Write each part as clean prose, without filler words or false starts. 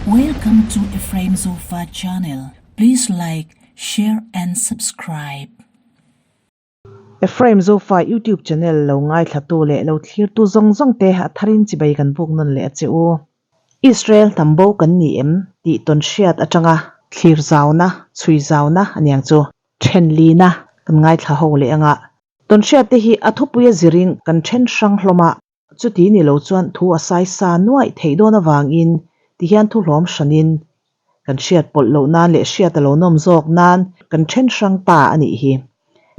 Welcome to Ephraim Zofa channel. Please like, share and subscribe. Ephraim Zofa YouTube channel lo ngaithlatu leh lo thlirtu zawng zawng te a tharin chibai kan buk nawn leh a che u. Israel hnam bo kan ni em tih tawn hriat atanga thlir zauna, chhui zauna aniang chu thenlina kan ngaithla ho leh anga Tawnhriat te hi a thupuia zirin kan then hrang hlawm a, chuti ni lo chuan thu a sai sa nuaih theih dawn avangin tihian thu hlawm hranin kan hriat pawlh loh nan leh hriat a lo nawm zawk nan kan then hrang ta a nih hi.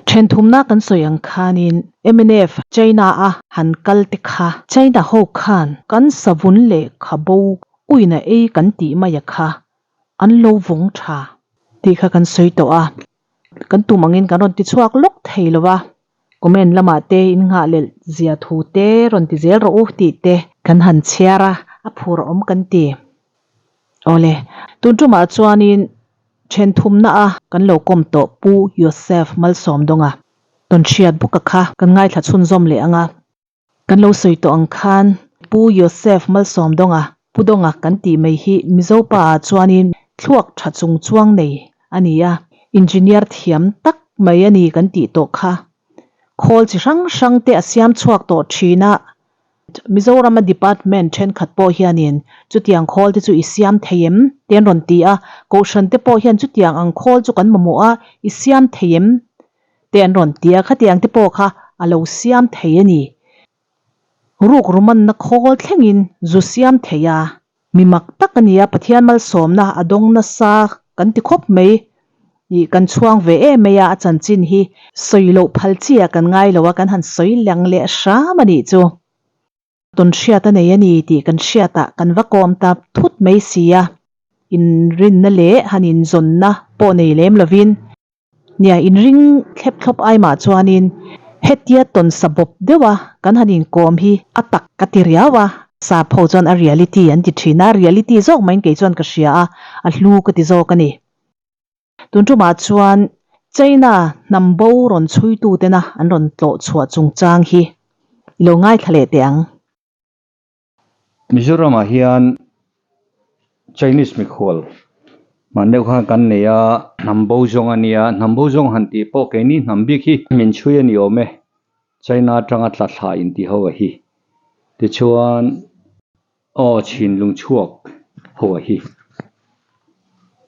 Thenthumna kan sawi ang khanin mnf China a han kal te kha China ho khan kan savun leh khabo uina ei kan tih mai a kha an lo vawng tha tih kha kan sawi tawh a. Kan tum angin kan rawn ti chhuak lawk thei lo va, comment lamah te in nghah leh zia thu te rawn ti zel rawh u tih te kan han chhiar a, a phur a awm kan ti. Awle, tun tumah chuanin then thumna a kan lo kawm tawh Pu Yosef Malsawmdawnga tawnhriat bawka kha kan ngaithla chhunzawm leh ang a. Kan lo sawi tawh ang khan Pu Yosef Malsawmdawnga, Pu Dawnga kan tih mai hi Mizo pa ah chuanin thluak tha chung chuang nei a ni a, engineer thiam tak mai a ni kan tih tawh kha. Khawl chi hrang hrang te a siam chhuak tawh thin a, Mizorama department thenkhat pawh hianin chutiang khawl te chu i siam thei em? te an rawn ti a, Kohhran te pawh hian chutiang ang khawl chu kan mamawh a, i siam thei em? te an rawn ti a, khatiang te pawh kha a lo siam thei a ni. Ruk rumanna khawl thlengin zu siam thei a, mi mak tak a ni a, Pathian malsawmna a dawng nasa kan ti khawp mai ih kan chhuang ve em mai a, a chanchin hi sawi loh phal chi ah kan ngai lo a, kan han sawi lang leh hram a nih chu. Tawn hriat a nei a ni tih kan hriatah kan va kawm ta thut mai si a, inrinna leh han inzawnna pawh nei lem lovin Nia, inring thlep thlawp ai mah chuanin hetia tawn sa bawp deuha kan han inkawm hi a tak ka ti riau a, sap ho chuan a reality an ti thin a, reality zawk maiin kei chuan ka hria a, a hlu ka ti zawk a ni. Tun tumah chuan China hnam bo rawn chhuitu tena an rawn tlawh chhuah chungchang hi i lo ngaithla leh teh ang. Mizoramah hian Chinese mikhual hman deuh khan kan nei a, hnam bo zawng a nia, hnam bo zawng han tih pawh keini hnam bik hi min chhui a ni awm e, China atanga tla thla inti ho a hi. Tichuan aw chhinlung chhuak ho a hi.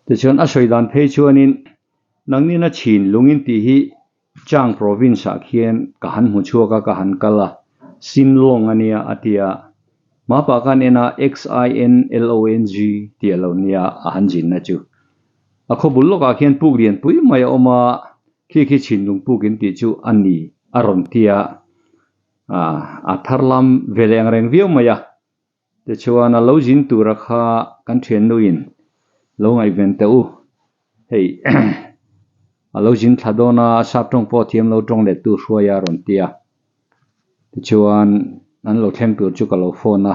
Tichuan a sawi dan phei chuanin nangnin a chhinlung intih hi Chang province ah khian ka han hmu chhuak a, ka han kal a, Sinlong a nia a ti a, Mapa khan en a XINLONG tih a lo nia a han zinna chu. A khaw bul lawkah khian puk lian pui mai a awm a, khi khi chhinlung puk in tih chu a ni a rawn ti a, a thar lam ve leh ang reng viau mai a. Tichuan a lo zin tura kha kan thiannuin lo ngaihven teh u, hei a lo zin thla dawn a, sap tawng pawh thiam lo tawng let tu hruai a rawn ti a. Tichuan an lo thleng tur chu ka lo phone a,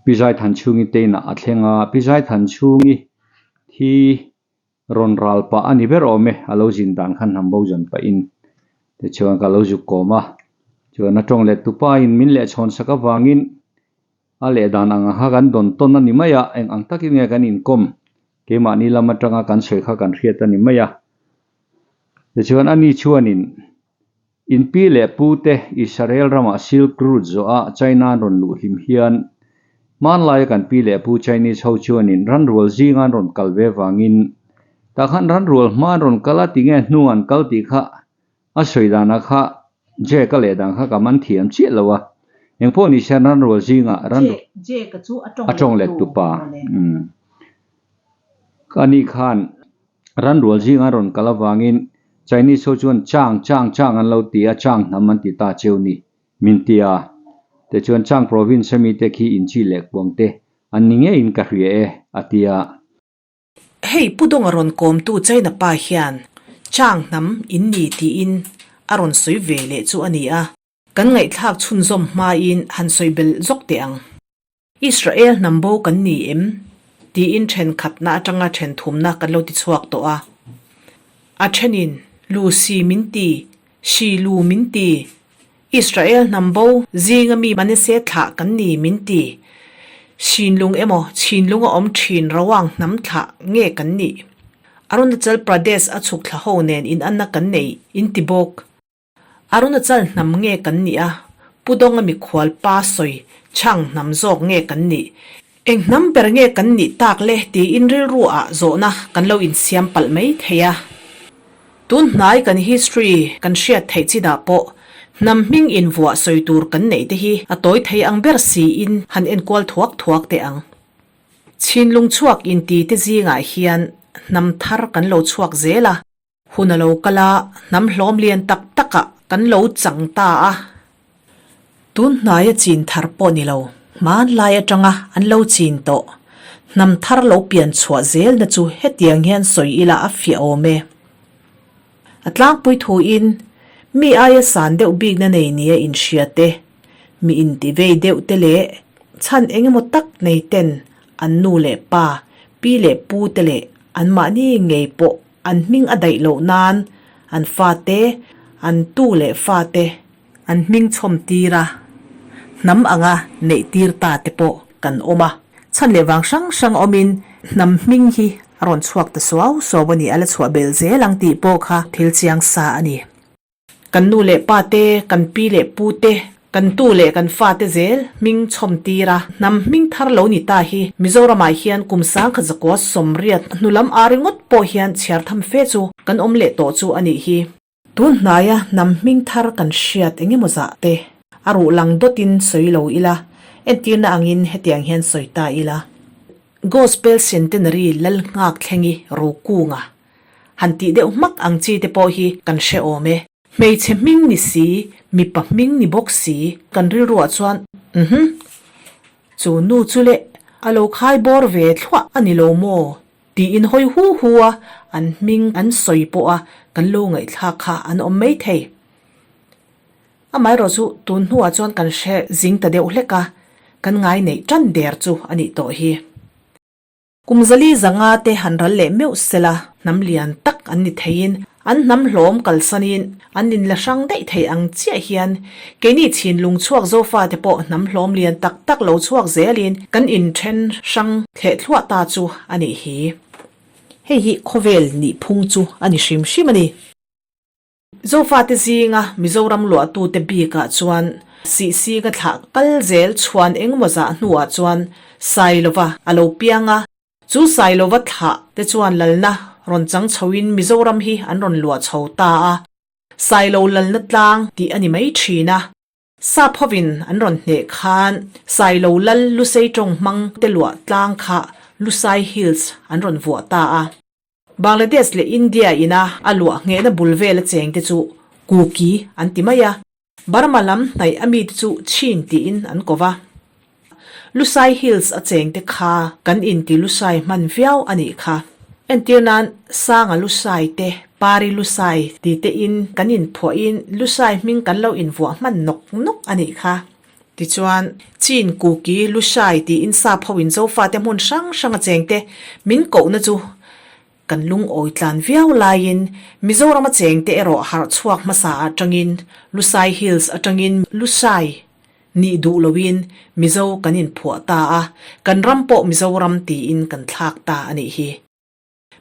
Pi Zaithanchhungi te inah a thleng a, Pi Zaithanchhungi thi rawn ral pah a ni ber awm e, a lo zin dan khan hnam bo zan pahin tichuan ka lo zuk kawm a, chuan a tawng let tupa in min leh chhawn sak avangin a leh dan ang ang kha kan dawn tawn a ni mai a, eng ang takin nge kan inkawm keimahni lam atanga kan sawi kha kan hriat a ni mai a, tichuan ani chuanin in pi leh pu te Israel ramah Silk Route zawh a China an rawn luh hlim hian hmanlaia kan pi leh pu Chinese ho chuanin ranrual zinga an rawn kal ve vangin tah khan ranrual hma an rawn kal a tinge hnu an kal tih kha a sawi danah kha Jack a leh dan kha ka man thiam chiah lo a engpawh ni se ranrual zingah ran a tawng let tupa ani khan Ranrual zinga an rawn kal avangin Chinese ho chuan Chang, Chang, Chang an lo ti a, Chang hnam an ti ta cheu ni, min ti a. Tichuan Chang province ami te khi inchi leh kuang te an ni ngeiin ka hria e, a ti a. Hei Pu Dawnga rawn kawmtu China pa hian Chang hnam in ni tiin a rawn sawi ve leh chu a ni a. Kan ngaihthlak chhunzawm hmain han sawi belh zawk teh ang. Israel hnam bo kan ni em? tiin thenkhatna atanga thenthumna kan lo ti chhuak tawh a. A thenin, Lu si min ti, si lu min ti. Israel hnam bo zinga mi Manase thlah kan ni min ti. Sinlung emaw Chinlung a awm thin Rawang hnam thlah nge kan nih? Arunachal Pradesh a chhuk thla ho nen inanna kan nei in ti bawk. Arunachal hnam nge kan nih a, Pu Dawnga mikhual pa sawi chhang hnam zawk nge kan nih? Eng hnam ber nge kan nih tak le tiin rilru ah zawhna kan lo insiam palh mai thei a. Tun hnai kan history kan hriat theih chi dah pawh hnam hming invuah sawi tur kan neih te hi a tawi thei ang ber siin han enkual thuak thuak teh ang. Chhinlung chhuak inti te zingah hian hnam thar kan lo chhuak zel a. Hun a lo kal a, hnam hlawm lian tak takah kan lo chang ta a. Tun hnaia chin thar pawh ni lo, hmanlai atanga an lo chin tawh. Hnam thar lo pian chhuah zelna chu hetiang hian sawi ila a fiah awm e. A tlangpui thuin, mi aia san deuh bikna nei nia inhria te, mi intivei deuh te leh chhan engemaw tak nei ten an nu leh pa, pi leh pu te leh anmahni ngei pawh An hming a daih loh nan an fate, an tu leh fate an hming chhawm tir a, hnam anga neih tir ta te pawh kan awm a. Chhan leh vang hrang hrang awmin hnam hming hi a rawn chhuak ta suau suau a ni, a la chhuah belh zel ang tih pawh kha thil chiang sa a ni. Kan nu leh pa te, kan pi leh pu te, kan tu leh kan fa te zel hming chhawm tir a, hnam hming thar lo ni ta hi Mizoramah hian kum sangkhat zakua sawmriat hnu lam a ringawt pawh hian chhiar tham fe chu kan awm leh tawh chu a nih hi. Tun hnaia hnam hming thar kan hriat eng emaw zah te a ruh lang dawtin sawi lo ila, entirna angin hetiang hian sawi ta ila. Gospel Centenary Lalnghak thlengi Rokunga Han tih deuh hmak ang chi te pawh hi kan hre awm e. Hmeichhe hming ni si, mipa hming ni bawk si, kan rilruah chuan uhmm, chu nu chu leh a lo khai bawr ve thluah a ni lo maw? tiin hawi hu hu a, an hming an sawi pawh a kan lo ngaihthlak kha an awm mai thei. Amaherawh chu tun hnuah chuan kan hre zing ta deuh hlek a, kan ngai neih tan der chu a nih tawh hi. Kum zali zanga te han ral leh meuh sela, hnam lian tak an ni theiin, an hnam hlawm kalsanin an inla hrang daih thei ang chiah hian keini chhinlung chhuak Zofate pawh hnam hlawm lian tak tak lo chhuak zelin kan inthen hrang thleh thluah ta chu a nih hi. Hei hi khawvel nihphung chu a ni hrim hrim a ni. Zofate zinga Mizoram luahtute bikah chuan Sihsinga thlah kal zel chhuan engemaw zah hnuah chuan Sailova a lo piang a, chu Sailova thlah te chuan lalna rawn chang chhoin Mizoram hi an rawn luah chho ta a, Sailo lalna tlang tih a ni mai thin a. Sap hovin an rawn hneh khan Sailo lal Lusei tawng hmang te luah tlang kha Lusai Hills an rawn vuah ta a. Bangladesh leh India ina a luah nghehna bul vela chengte chu Kuki an ti mai a, Burma lam hnaih a mite chu Chin tiin an ko va. Lusai Hills a chengte kha kan inti Lusai hman viau a nih kha. Entir nan Sanga Lusai te, Pari Lusai ti te in kan inphuahin Lusai hming kan lo invuah hman nawk nawk a nih kha. Tichuan, Chin, Kuki, Lushai tiin sap hoin Zofate hmun hrang hrang a chengte min kohna chu kan lungawi tlan viau laiin Mizoram a chengte erawh harh chhuak hmasa atangin Lusai Hills atangin Lushai nih duh loin Mizo kan inphuah ta a, kan ram pawh Mizoram tiin kan thlak ta a nih hi.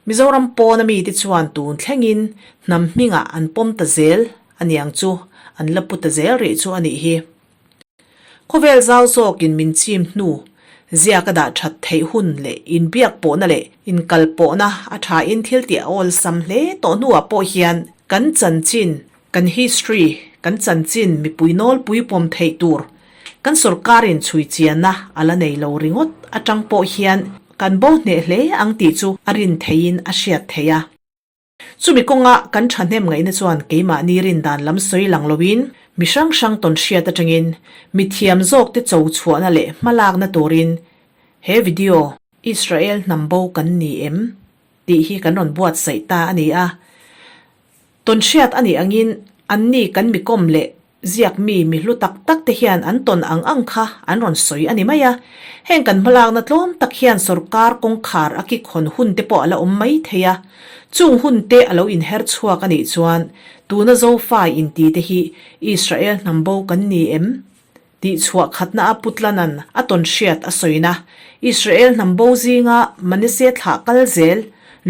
Mizoram pawna mite chuan tun thlengin hnam hmingah an pawm ta zel a niang chu an la pu ta zel rih chu a nih hi. Khawvel zau zawkin min chim hnu, ziak a dah that theih hun leh inbiak pawhna leh inkal pawhna a thain thil tih a awlsam hle tawh hnuah pawh hian kan chanchin, kan history, kan chanchin mipui nawlpui pawm theih tur Kan sorkarin chhui chianna a la nei lo ringawt atang pawh hian kan bo hneh hle ang tih chu a rin theihin a hriat theih a. Chumi kawnga kan thahnem ngaihna chuan keimahni rin dan lam sawi lang loin mi hrang hrang tawn hriat atangin mi thiam zawkte cho chhuahna leh hmalakna turin he video, Israel hnam bo kan ni em? tih hi kan rawn buatsaih ta a ni a. Tawn hriat a nih angin anni kan mi kawm leh Ziak mi mi hlu tak tak te hian an tawn ang ang kha an rawn sawi a ni mai a. Heng kan hmalakna tlawm tak hian sorkar kawngkhar a kik hawn hun te pawh a la awm mai thei a. Chung hun te a lo inher chhuak a nih chuan tuna Zofa inti te hi Israel hnam bo kan ni em? Tih chhuah khatna a putlanan a tawn hriat a sawina Israel hnam bo zinga Manase thlah kal zel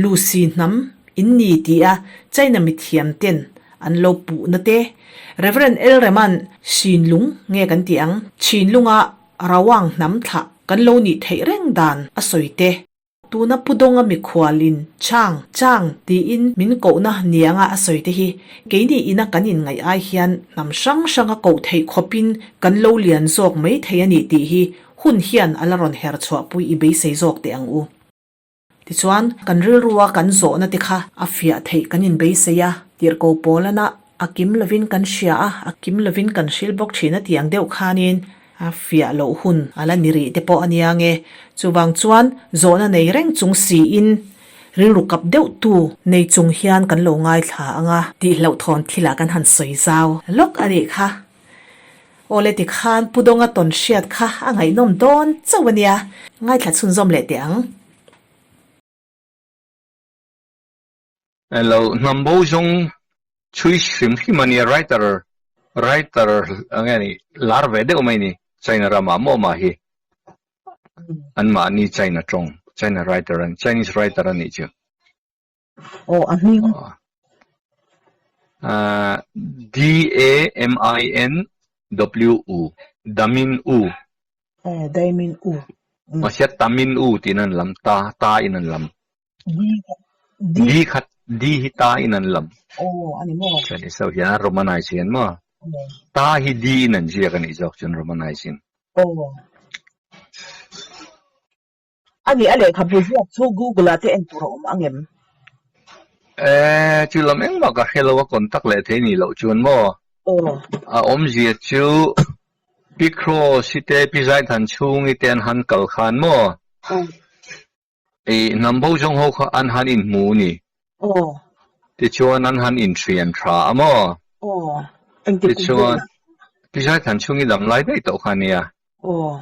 Lusi hnam in ni tia China mithiam ten an lo puhna te Rev. Elrema'n Hrinlung nge kan tih ang Chhinlunga Rawang hnam thlah kan lo nih theih reng dan a sawi te. Tuna Pu Dawnga mikhualin Chang, Chang tiin min kohna nianga a sawi te hi keini ina kan inngaih ai hian hnam hrang hranga koh theih khawpin kan lo lian zawk mai thei a ni tih hi hun hian a la rawn her chhuahpui i beisei zawk teh ang u. Tichuan, kan rilrua kan zawhna te kha a fiah theih kan inbeisei a, tirhko pawlana A kim lovin kan hria a, a kim lovin kan hril bawk thin a tih ang deuh khanin a fiah loh hun a la ni rih te pawh a nia nge. Chuvang chuan zawhna nei reng chung siin rilru kap deuh tu nei chung hian kan lo ngaithla ang a. Tihhlauhthawn thilah kan han sawi zau lawk a nih kha. Awle tikhan Pu Dawnga tawn hriat kha a ngaihnawm dawn chauh a nia. Ngaithla chhunzawm leh teh ang. Elo hnam bo zawng chhui hrim hrim a nia writer writer eng nge ni lar ve deuh mai ni China ramah maw mah hi an mahni China tawng China writer an Chinese writer a nih chu. Aw a hming. D A M I N W U Damin U. Damin U. Mahse Tamin U tiin an lam ta ta in an lam. D khat D hi ta in an lam. Aw a ni maw? Chinese ho hian Romanize hian maw? Ta hi D in an ziak a nih zawk chuan Romanize in. Aw. A nih a lehkhabu ziak chu Google ah te en tur a awm ang em? Eh, chu lam engmah ka hre lo a contact leh thei nih loh chuan maw? Aw. A awmzia chu Pi Cross hi te Pi Zaithan chhung hi te an han kal khan maw? Aw. I hnam bo zawng ho kha an han inhmu ni. Aw. Tichuan an han inhrian tha a maw? Aw. Engti kum Tichuan, Pizai than chhung i dam lai daih tawh kha nia. Aw.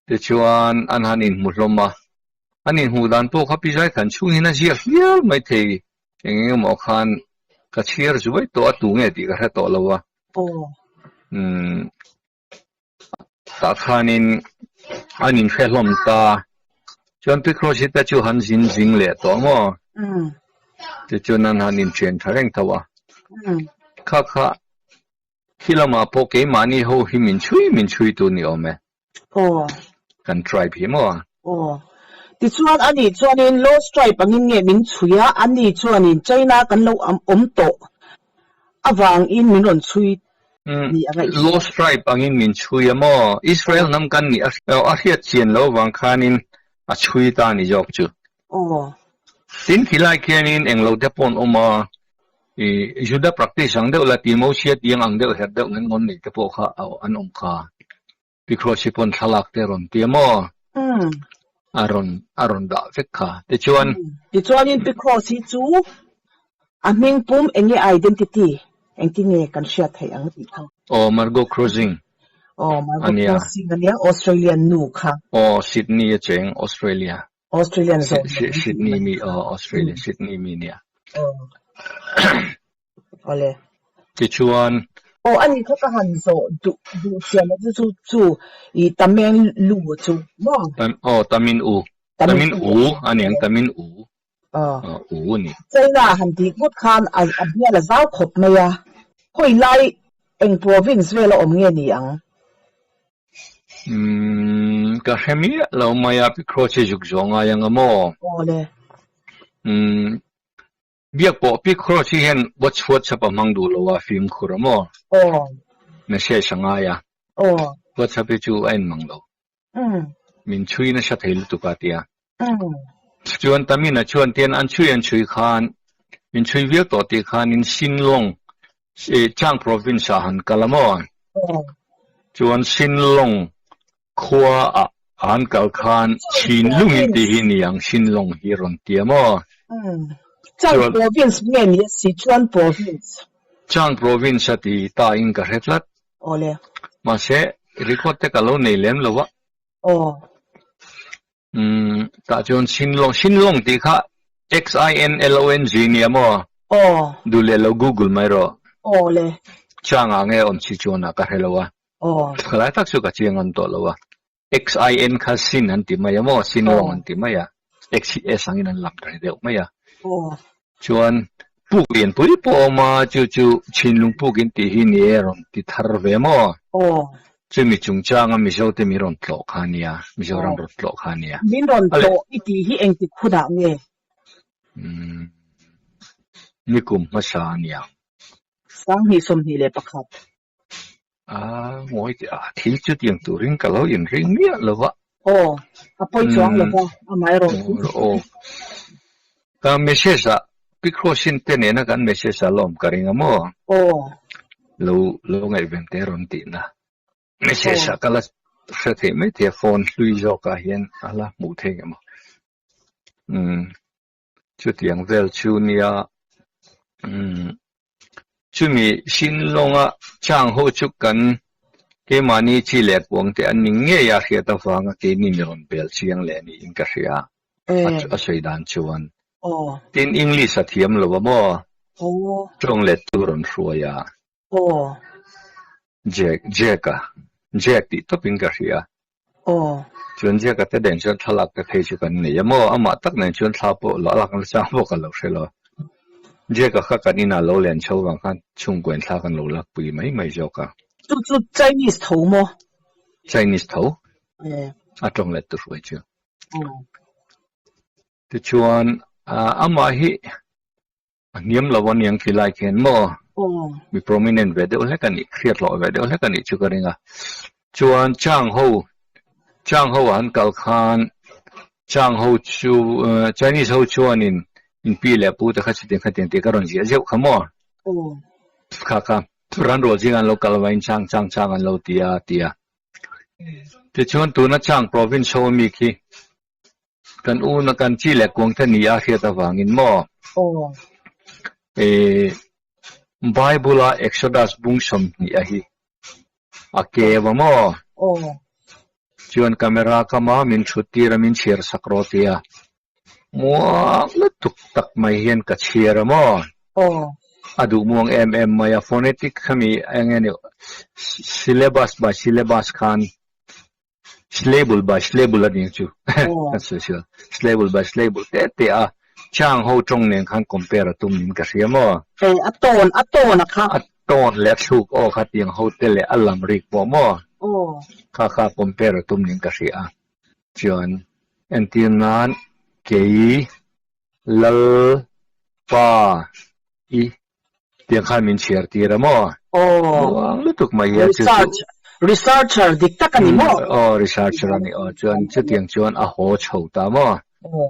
Tichuan an han inhmu hlawm a. An inhmuh dan pawh kha Pizai than chhung hian a ziak hial mai thei. Eng eng emaw khan ka chhiar zuai tawh a tu nge tih ka hre tawh lo a. Aw. Umm. Tah khanin an inhre hlawm ta. Chuan Pi Crosita chu han zin zing leh tawh maw? Tichuan an han inṭhian ṭha reng tho a. Kha kha khi lamah pawh keimahni ho hi min chhui min chhui tu ni awm e. Kan tribe hi maw? Aw. Tichuan ani chuanin Lost Tribe angin nge min chhui a, ani chuanin China kan lo awm tawh avangin min rawn chhui ni a ngaih. Lost Tribe angin min chhui a maw? Israel hnam kan nih a hriat chian lo avang khanin a chhui ta ni zawk chu. Aw. Tin khilai khianin englo te pawh an awm a, i Juda practice ang deuh la Timothea tiang ang deuh herh deuh ngen ngawn nei te pawh kha an awm kha. Pikhruah si pawn thlalak te a rawn ti a maw? A rawn a rawn dah vek kha. Tichuan. Tichuanin Pikhruah si chu a hming pum eng nge identity engtin nge kan hriat theih ang tih kha. Aw Margot Crossing Aw Margot Crossing a nia Australian nu kha. Aw Sydney a cheng Australia. Australian zawng zawng. Sydney mi aw Australia Sydney mi nia. Aw. Awle. Tichuan. Aw a ni kha ka han zawh duh duh chian a chu chu chu i Tameng lu chu maw? Tam aw Tamin u. Tamin u a ni ang Tamin u. Aw. Aw u a ni. China han tih ngawt khan a a bial a zau khawp mai a. Khawi lai eng province vel a awm nge ni ang? Umm ka hre miah lo mai a Pikro chi zuk zawh ngai ang a maw? Awle. Umm Biak pawh Pi Cross hi hian WhatsApp a hmang duh lo a, fimkhur a maw? Aw. Message a ngai a. Aw. WhatsApp hi chu a en mang lo. Umm. Min chhui nasa thei lutuk a tia. Umm. Chuan Tamina chuan tian an chhui an chhui khan, min chhui viau tawh tih khanin Sinlong, Chang province ah han kal a maw? Aw. Chuan Sinlong Khua ah an kal khan Chinlung in tih hi ni ang Chinlong hi rawn ti a maw? Chang province nge ni a Sichuan province. Chang province a ti ta in ka hre tlat. Awle. Mahse record te ka lo nei lem lo a. Aw. Umm tah chuan Chinlong Chinlong tih kha XINLONG nia maw? Aw. Duh leh lo google mai rawh. Awle. Chang ah nge awm Sichuan ah ka hre lo a. Aw. Khalai tak chu ka chiang ngam tawh lo a. XIN kha sin an ti mai a maw? Sin lawng an ti mai a. X hi S angin an lam ta ri deuh mai a. Aw. Chuan puk lianpui pawh a awm a, chu chu Chhinlung puk in tih hi ni e rawn ti thar ve maw? Aw. Chumi chungchanga Mizote min rawn tlawh kha a nia, Mizoram rawn tlawh kha a nia. Min rawn tlawh i tih hi engtik hunah nge? Umm, nikum hmasa a nia. 2021. A ngawi teh a, thil chutiang turin ka lo inring miah lo va. Aw, a pawi chuang lo va, amaherawhchu. Aw, ka message ah Pi Crosin te nena kan message ah la awm ka ring a maw? Aw. Lo lo ngaihven teh rawn tihna. Message ah ka la hre theih mai thei a, phone hlui zawkah hian a la hmuh theih ngem aw. Umm, chutiang vel chu nia, umm. Chumi Shinlonga chang ho chu kan keimahni chi leh kuang te an ni ngei a hriat avanga keini mi rawn bel chiang leh niin ka hria a sawi dan chuan. Tin English a thiam lo a maw? Tawng let tu rawn hruai a. Jack, Jack a, Jack tih tawpin ka hria. Chuan Jack a te nen chuan thlalak te phei chu kan nei a maw? Amah tak nen chuan thla pawh lo a lak na chang pawh ka lo hre lo. Jack a kha kan inah lo len chho vang khan chhungkuain thla kan lo lak pui mai mai zawk a. Chu chu Chinese tho maw? Chinese tho. A tawng let tu hruai chu. Tichuan amah hi A hniam lo a niang khi lai khian maw? Mi prominent ve deuh hlek a nih, hriat hlawh ve deuh hlek a nih chu ka ring a. Chuan Chang ho, Chang ho ah an kal khan Chang ho chu Chinese ho chuanin in pi leh pu te kha chutiang khatiang tih ka rawn ziah zeuh kha maw? Kha kha ran rual zingah an lo kal vain Chang Chang Chang an lo ti a a ti a. Tichuan tuna Chang province ho ami khi Kan una kan chi leh kuang te ni a hriat avangin maw? Aw. Eh, Bible a Exodus bung 20 a hi a keu a maw? Aw. Chuan camera kama min thut tir a min chhiar sak rawh tia muang lutuk tak mai hian ka chhiar a maw? Aw. A duh muang em em mai a, phonetic khami eng nge ni syllabus by syllabus khan Syllable by syllable a ning chu kan sawi sual. Syllable by syllable te te a chang ho tawng nen khan compare a tum niin ka hria maw? Hei a tawn a tawn a kha. A tawn leh a thluk aw kha tiang ho te leh a lam rik pawh maw? Aw. Kha kha compare a tum niin ka hria a. Chuan entir nan kei lal pa i Tiang khan min chhiar tir a maw? Aw. Muang lutuk mai hi a chu chu. Research, researcher dik tak a ni maw? Aw, researcher a ni aw. Chuan chutiang chuan a haw chho ta maw? Aw.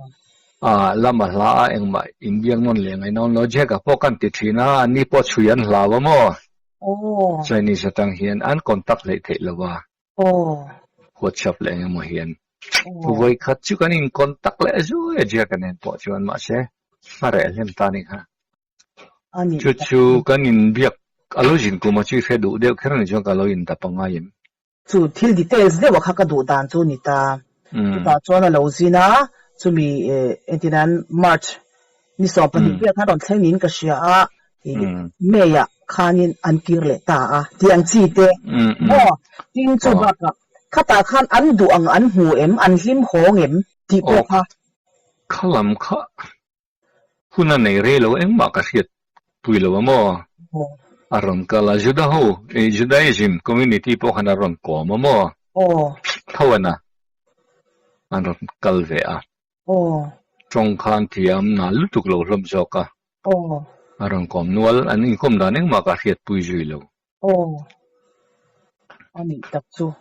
Ah, lama hla a engmah inbiak nawn leh ngaih nawn lo. Jack a pawh kan ti thin a, an ni pawh chhui an hlau a maw? Aw. Chinese atang hian an contact hleih theih lo a. Aw. WhatsApp leh engemaw hian. Vawi khat chu kan in contact leh zui a Jack a nen pawh chuan mahse a reh hlem ta a ni kha. Chu chu kan inbiak a lo zin kum a chu i hre duh deuh kher a ni chuan ka lo indap a ngai em? Chu thil details deuh a kha ka duh dan chu ni ta. Chutah chuan a lo zin a, chumi engtin March ni 12 vel khan rawn thleng niin ka hria a, May ah khanin an kir leh ta a tih ang chi te maw? Tin chu bakah khatah khan an duh ang an hmu em, an hlim hawng em tih pawh kha. Kha lam kha Hun a nei rei lo engmah ka hriat pui lo a maw? A rawn kal a, Juda ho, Judaism community pawh khan a rawn kawm a maw? Tho an a, an rawn kal ve a. Tawng khan thiam nal lutuk lo hlawm zawk a. A rawn kawm nual, an inkawm dan engmah ka hriat pui zui lo. Aw, a nih tak chu.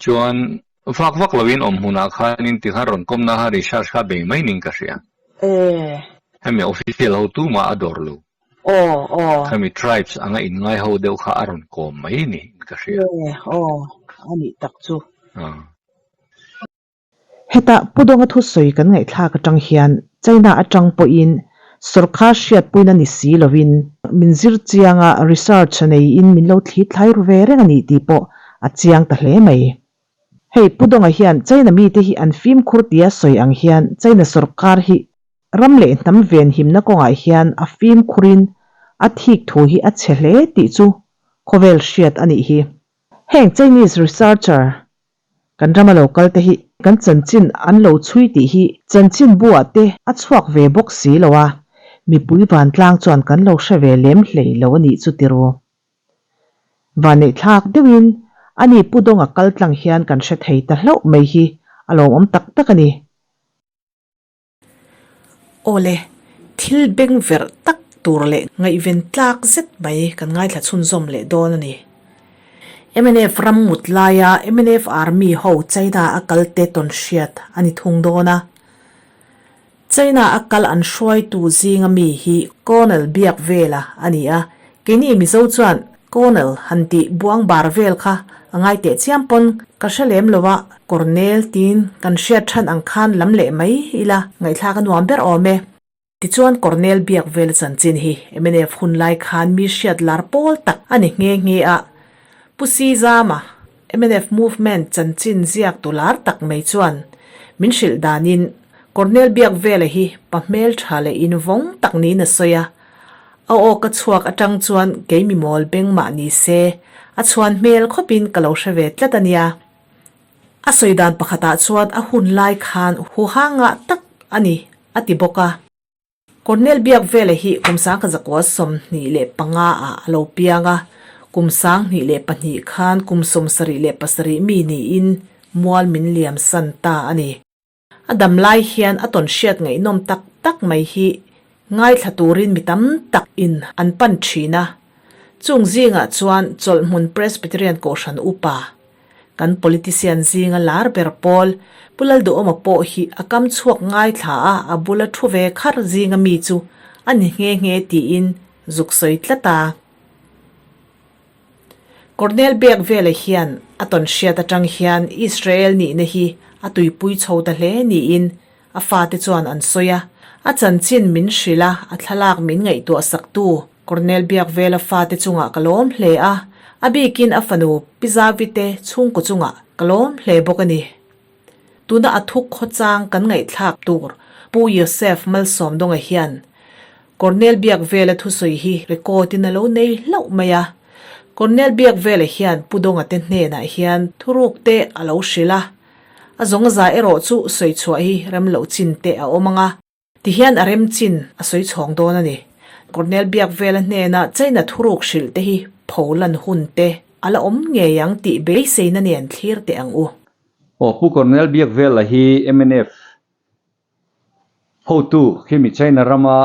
Chuan vak vak loin awm hmunah khanin tikhan rawn kawmna kha recharge kha bei mai ning ka hria. E. Hemi official ho tumah a dawr lo. Aw, aw. Hemi tribes anga inngai ho deuh kha a rawn kawm mai niin ka hria. E, aw, a nih tak chu. Aw. Heta Pu Dawnga thusawi kan ngaihthlak atang hian China atang pawhin sawrkar hriatpuina ni si lovin min zir chianga research neiin min lo thli thlai ru ve reng a ni tih pawh a chiang ta hle mai. Hei Pu Dawnga hian China mite hi an fimkhur tia sawi ang hian China sawrkar hi ram leh hnam venhimna kawngah hian a fimkhurin a thik thu hi a chhe hle tih chu khawvel hriat a nih hi. Heng Chinese researcher kan rama lo kal te hi kan chanchin an lo chhui tih hi chanchinbu ah te a chhuak ve bawk si lo a, mipui vantlang chuan kan lo hre ve lem hlei lo a nih chu tiru. Vanneih thlak deuhin ani Pu Dawnga kal tlang hian kan hre thei ta hlauh mai hi a lawmawm tak tak a ni. Awle, thil beng verh tak tur leh ngaihven tlak zet mai kan ngaithla chhunzawm leh dawn a ni. Mnf ram ngut laia mnf Army ho China a kal te tawn hriat a ni thung dawn a. China a kal an hruaitu zinga mi hi Colonel Biakvela a ni a, keini Mizo chuan Colonel han tih buang bar vel kha a ngai teh chiam pawn ka hre lem lo a, Cornel tiin kan hriat than ang khan lam leh mai ila ngaihthlak a nuam ber awm e. Tichuan Cornel biak vel chanchin hi mnf hun lai khan mi hriat lar pawl tak a ni nghe nghe a, Pu Sizama, mnf movement chanchin ziak tu lar tak mai chuan min hrilh danin Cornel biak vela hi pa hmeltha leh invawng tak niin a sawi a, A aw ka chhuak atang chuan kei mi mawl beng mah ni se, a chhuan hmel khawpin ka lo hre ve tlat a nia. A sawi dan pakhatah chuan a hun lai khan huha ngah tak a ni, a ti bawk a. Cornel Biak Vela hi kum sangkhat zakua 25 ah a lo piang a, kum 2002 khan kum 77 mi niin mual min liam san ta a ni. A dam lai hian a tawn hriat ngaihnawm tak tak mai hi ngaithla turin mi tam tak in an pan thin a. Chung zingah chuan Chawlhhmun Presbyterian Kohhran Upa, kan politician zinga lar ber pawl Pu Lalduhawma pawh hi a kam chhuak ngaithla a, a bula thu ve khar zinga mi chu a ni nghe nghe tiin zuk sawi tlat a. Cornel Bek vela hian a tawn hriat atang hian Israel nihna hi a tuipui chho ta hle niin a fate chuan an sawi a. A chanchin min hrilh a, a thlalak min ngaihtuah saktu Cornel Biak vela fate chungah ka lawm hle a, a bikin a fanu Pi Zavite chhungkaw chungah ka lawm hle bawk a ni. Tuna a thuk khawchang kan ngaihthlak tur Pu Yosef Malsawmdawnga hian Cornel Biakvela thusawi hi record in a lo nei hlauh mai a. Cornel Biakvela hian Pu Dawnga te hnenah hian thuruk te a lo hrilh a, a zawng za erawh chu sawi chhuah hi rem loh chin te a awm ang a. Tihian a rem chin a sawi chhawng dawn a ni. Cornel Biakvela hnena China thuruk hrilh te hi pholan hun te a la awm ngei ang tih beiseina nen thlir teh ang u. Aw, Pu Cornel Biakvela hi mnf hotu khimi China rama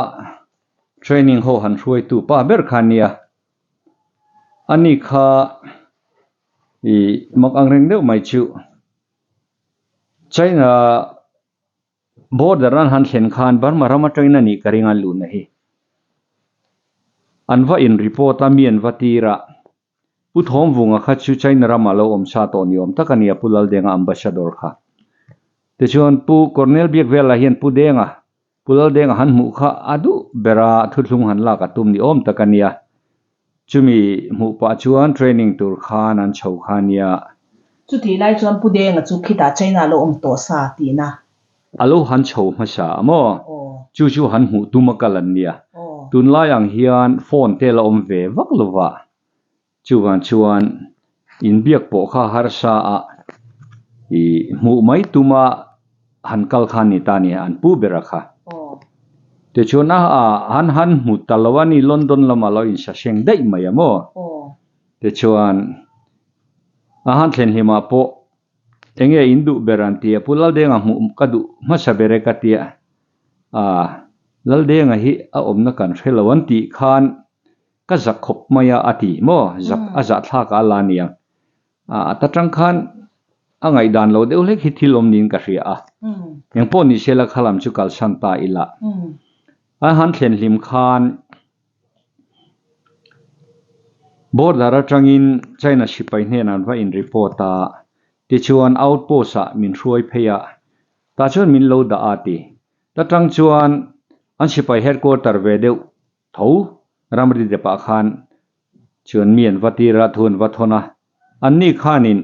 training ho han hruaitu pa ber kha nia. Ani kha i mak ang reng deuh mai chu China Border an han thlen khan Burma ram atangin a nih ka ring an luhna hi. An va in report a, mi an va tir a. Pu Thawmvunga kha chu China ramah lo awm sa tawh ni awm tak a ni a, Pu Laldenga ambassador kha. Tichuan Pu Cornel Biakvela hian Pu Denga, Pu Laldenga han hmuh kha a duh ber a, thuthlung han lak a tum ni awm tak a nia. Chumi hmuh pah chuan training tur khan an chho kha nia. Chutih lai chuan Pu Denga chu khitah China lo awm tawh sa tihna. A lo han chho hmasa a maw? Chu chu han hmuh tum a kal an nia. Tunlai ang hian phone te la awm ve vak lova. Chuvang chuan inbiak pawh kha harsa a i hmuh mai tuma han kal kha ni ta ni an pu ber a kha. Tichuan a han han hmu ta lo a ni London lamah lo insaseng daih mai a maw? Tichuan a han thlen hlimah pawh enge in duh ber an ti a, Pu Laldenga hmuh ka duh hmasa ber e ka ti a, Laldenga hi a awmna kan hre lo an tih khan Ka zak khawp mai a, a ti maw? Zak a zah thlak a la nia. A ta tang khan a ngaihdan lo deuh hlek hi thil awm niin ka hria a. Eng pawh ni sela kha lam chu kalsan ta ila. A han thlen hlim khan border atangin China sipai hnenah an va in report a, tichuan outpost ah min hruai phei a, tah chuan min lo dah a ti. Ta tang chuan an sipai headquarter ve deuh Tho, ramri depah khan chuan mi an va tir a, thu an va thawn a. Anni khanin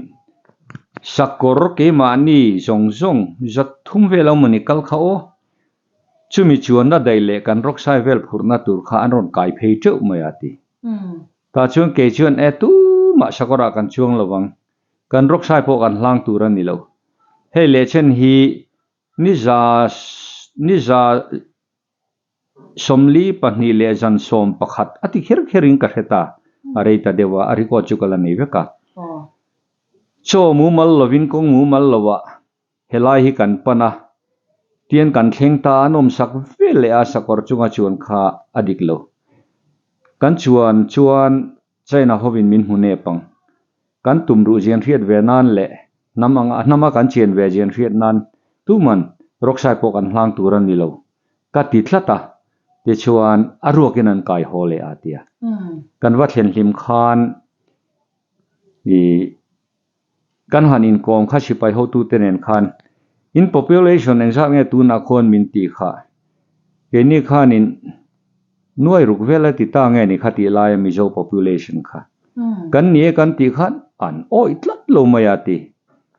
sakawr keimahni zawng zawng zat thum vel a mawni kal kha aw. Chumi chuanna daih leh kan rawksai vel phurhna tur kha an rawn kai phei teuh mai a ti. Tah chuan kei chuan e tu tumah sakawrah kan chuang lo ang. Kan rawksai pawh kan hlang tur a ni lo. Hei leh chen hi ni za ni za 42 leh zan 11 a ti kher kherin ka hre ta. A rei ta deuh a, a record chu ka la nei vek a. Chaw mumal lovin kawng mumal lovah Helai hi kan pan a, tian kan thleng ta a nawmsak vel leh a sakawr chunga chuan kha a dik lo. Kan chuan chuan China hovin min hmu nep ang. Kan tum ruh zian hriat ve nan leh hnam anga hnama kan chian ve zian hriat nan tuman rawksai pawh kan hlang tur a ni lo ka ti tlat a, tichuan a ruakin an kai haw leh a tia. Kan va thlen hlim khan ih Kan han inkawm kha sipai hotute nen khan in population engzat nge tunah khawn min tih kha keini khanin nuai ruk vel a ti ta nge ni kha tih laia Mizo population kha kan ni e kan tih khan an awih tlat lo mai a ti.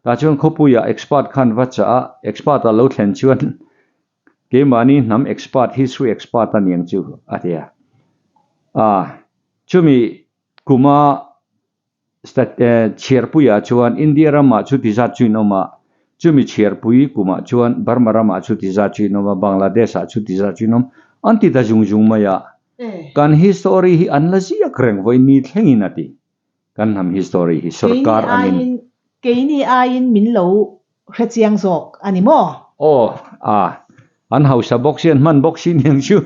Tah chuan khawpuiah expert khan va chah a, expert a lo thlen chuan keimahni hnam expert, history expert a niang chu a ti a. A chumi kuma Chhiarpuiah chuan India ramah chuti zat chu in awm a, chumi chhiarpui kumah chuan Burma ramah chuti zat chu in awm a, Bangladesh-ah chuti zat chu in awm, an ti ta zung zung mai a. Kan history hi an la ziak reng vawi ni thlengin a ti. Kan hnam history hi sorkar angin. Keini aiin min lo hrechiang zawk a ni maw? Aw, a, an hausa bawk si, an hman bawk si niang chu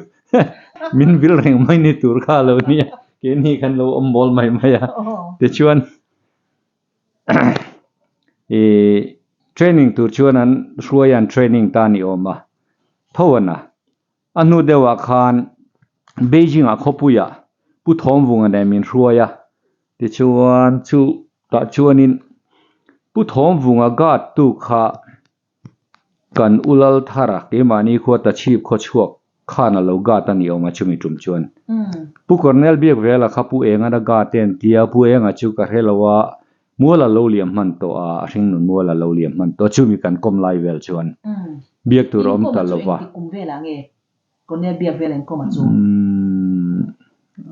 min vil reng mai ni tur kha a lo nia, keini khan lo awm bawl mai mai a. Tichuan, ih, training tur chuan an hruai a, an training ta ni awm a, tho an a. A hnu deuhah khan Beijing-ah khawpuiah Pu Thawmvunga nen min hruai a, tichuan chu tah chuanin Pu Thawmvunga guard tu kha kan u lal thar a, keimahni khua Tachhip khaw chhuak khan a lo guard a ni awm a chumi tum chuan. Pu Cornel Biakvela kha Pu Engan a guard e an tia, Pu Enga chu ka hre lo a, Mual a lo liam hman tawh a, a hringnun mual a lo liam hman tawh a, chumi kan kawm lai vel chuan biak tur a awm ta lo va. Inkawm chu engtik kum velah nge Cornel biak vel inkawm a chu?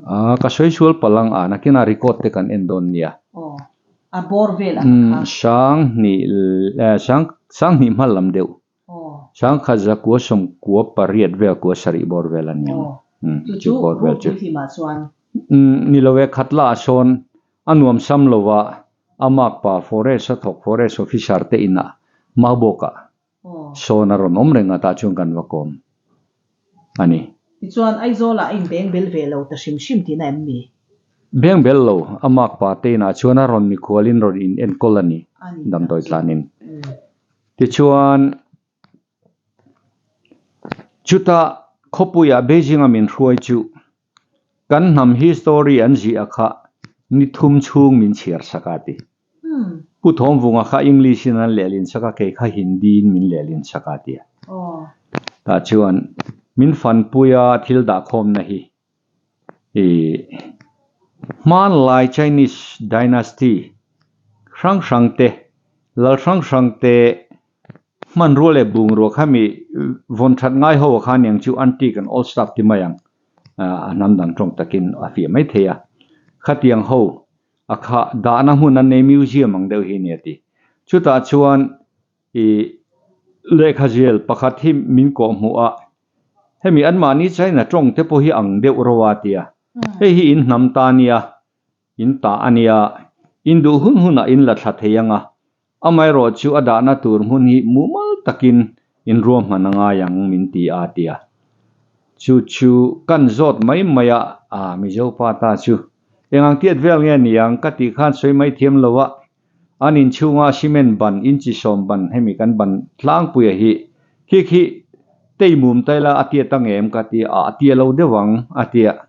A, ka sawi sual palh ang a, nakinah record te kan en dawn nia. Aw, a bawr vel ang kha. Sang hnih, sang, sang hnih hma lam deuh. Sang khat za kua sawm kua pariat vel kua sarih bawr vel a ni ang. Chu chu rukpui hlimah chuan. Ni lo e, khat lah sawn a nuam sam lo va, a makpa forest a thawk forest officer te inah Maubawkah sawn a rawn awm reng a, tah chuan kan va kawm a ni. Tichuan Aizawlah a inbeng bel ve lo ta hrim hrim tihna em ni? Beng bel lo, a makpa te inah chuan a rawn mikhualin rawn in enkawl a ni, damdawi tlanin. Tichuan, chutah khawpuiah Beijing-a min hruai chu kan hnam history an ziah kha ni thum chhung min chhiar sak a ti. Pu Thawmvunga kha English-in an lehlin sak a, kei kha Hindi-in min lehlin sak a ti a. Tah chuan min fanpuia thil dahkhawmna hi Ih, hmanlai Chinese dynasty hrang hrang te, lal hrang hrang te hmanrua leh bungrua kha mi vawn that ngai ho ah khan eng chu antique and old stuff ti mai ang, a hnam dang tawng takin a fiah mai thei a. Khatiang ho a kha dahna hmun an nei museum ang deuh hi a ni a ti. Chutah chuan ih, lehkha zial pakhat hi min kawhhmuh a, Hemi anmahni China tawng te pawh hi ang deuh ro a tia. Hei hi in hnam ta nia, in ta a nia, in duh hun hunah in la thla thei ang a, amaherawh chu a dahna tur hmun hi mumal takin in ruahman a ngai ang min ti a tia. Chu chu kan zawt mai mai a, a Mizo pa ta chu engang tiat vel nge niang ka tih khan sawi mai thiam lo a, An inchhunga cement ban inchi sawm ban hemi kan ban tlangpuia hi khi khi tei mum ta ila a tiat ang em ka ti a, a tia lo deuh ang a tia.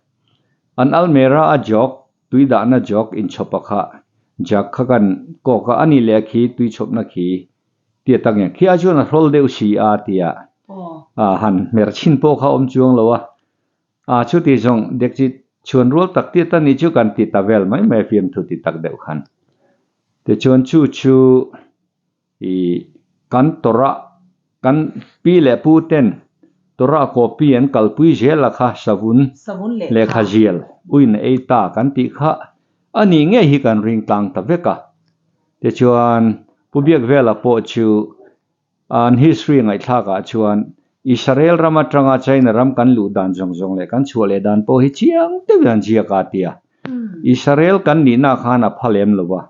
An almera a jawk, tui dahna jawk inchhawp a kha jug kha kan kawk a, ani leh khi tui chhawpna khi tiat ang em khi ai chuan a hrawl deuh si a tia a han hmer chhin pawh kha awm chuang lo a. A chuti zawng dekchi chhuan rual tak tiat a nih chu kan ti ta vel mai mai a fiamthu ti tak deuh khan. Tichuan chu chu i kan tawrh kan pi leh pu ten tawrh copy an kalpui zel a kha savun lehkha zial uin ei ta kan tih kha. A nih ngei hi kan ring tlang ta vek a. Tichuan, Pu Biakvela pawh chu an history ngaihthlak ah chuan Israel ram atanga China ram kan luh dan zawng zawng leh kan chhuah leh dan pawh hi chiang deuhin an ziak a tia. Israel kan nihna khan a pha lem lo va.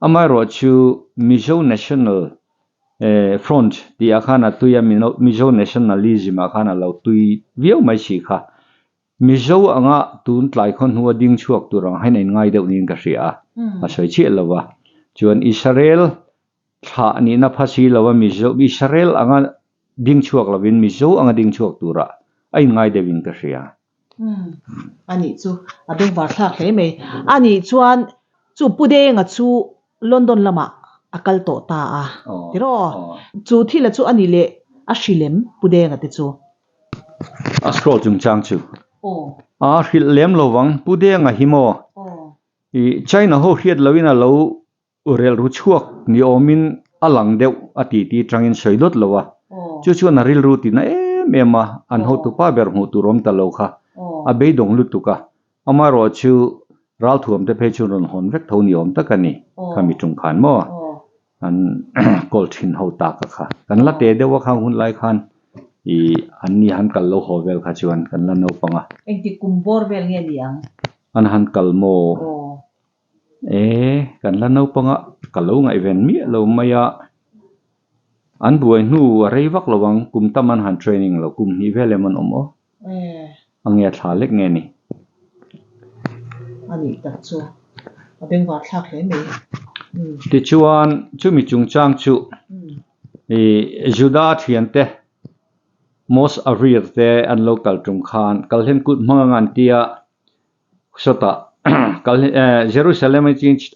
Amaherawh chu Mizo National Front tih ah khan a tui a, Mizo Nationalism ah khan a lo tui viau mai si kha. Mizo anga tun tlai khaw hnua ding chhuak tur ang hian a inngai deuh niin ka hria a, a sawi chiah lo va. Chuan Israel thlah nihna pha si lo a, Mizo, Israel anga ding chhuak lovin Mizo anga ding chhuak turah a inngai deuhin ka hria. Umm, a nih chu a bengvar thlak hle mai. A nih chuan chu Pu Denga chu London lamah a kal tawh ta a, tiraw? Chu thila chu a nih leh a hrilem Pu Denga te chu. A scroll chungchang chu a hrilh lem lo vang. Pu Denga hi maw i China ho hriat loin a lo relru chhuak ni awmin a lang deuh a ti tih tangin sawi dawt lo a. Chu chuan a rilru tina em em a, an hotupa ber hmuh tur awm ta lo kha a beidawng lutuk a. Amaherawh chu ralthuam te phei chu rawn hawn vek tho ni awm tak a ni. Khami tum khan maw an call thin ho tak a kha. Kan la te deuh a khang hun lai khan i an ni han kal lo haw vel kha chuan kan la naupang a. Engtik kum bawr vel nge ni ang? An han kal maw? E, kan la naupang a, ka lo ngaihven miah lo mai a. An buai hnu a rei vak lo ang, kum tam an han training lo, kum hnih vel em an awm aw. A nge a thla lek nge ni? A nih tak chu a bengvar thlak hle mai. Tichuan, chumi chungchang chu i Juda thiante Mos Avrir te an lo kal tum khan Kalhen kut hmang anga an tia sawtah Jerusalem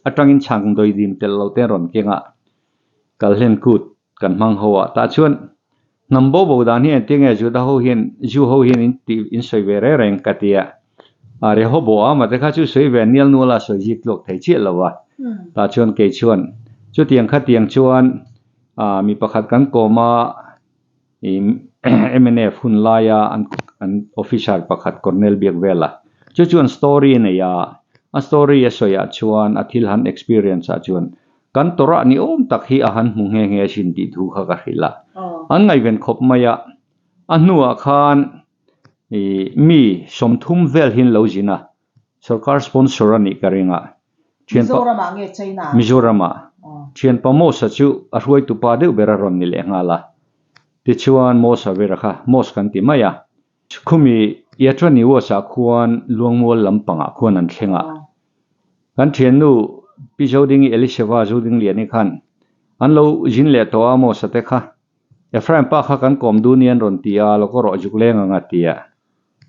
atangin chhang dawidim tel lo te an rawn keng a, Kalhen kut kan hmang ho a, tah chuan hnam bo bo dan hi engtin nge Juda ho hian Jew ho hian in tih in sawi ve reng reng ka ti a, a Rehoboam a te kha chu sawi ve nial nual a sawi zik tlawk thei chiah lo a, tah chuan kei chuan chutiang khatiang chuan ah mi pakhat kan kawm a i mnf hun laia an an officer pakhat Colonel Biakvela chu chuan story a nei a, a story a sawi ah chuan a thil han experience ah chuan Kan Torah ni awm tak hi a han hmu nghe nghe asin tih thu kha ka hrilh a. An ngaihven khawp mai a, a hnuah khan i mi 30 vel hian lo zin a, sorkar sponsor a nih ka ring a. Thianpa Mizoramah nge China? Mizoramah. Thianpa Mosa chu a hruaitupa deuh ber a rawn ni leh nghal a. Tichuan Mosa vera kha Mos kan ti mai a. Khumi Yatraniwas-ah khuan Luangmual lampangah khuan an thleng a. Kan thiannu Pi Zodingi Elisheva Zodingliani khan an lo zin leh tawh a Mosa te kha Ephraim pa kha kan kawm dun i an rawn ti a, lawk erawh zuk leng ang a ti a.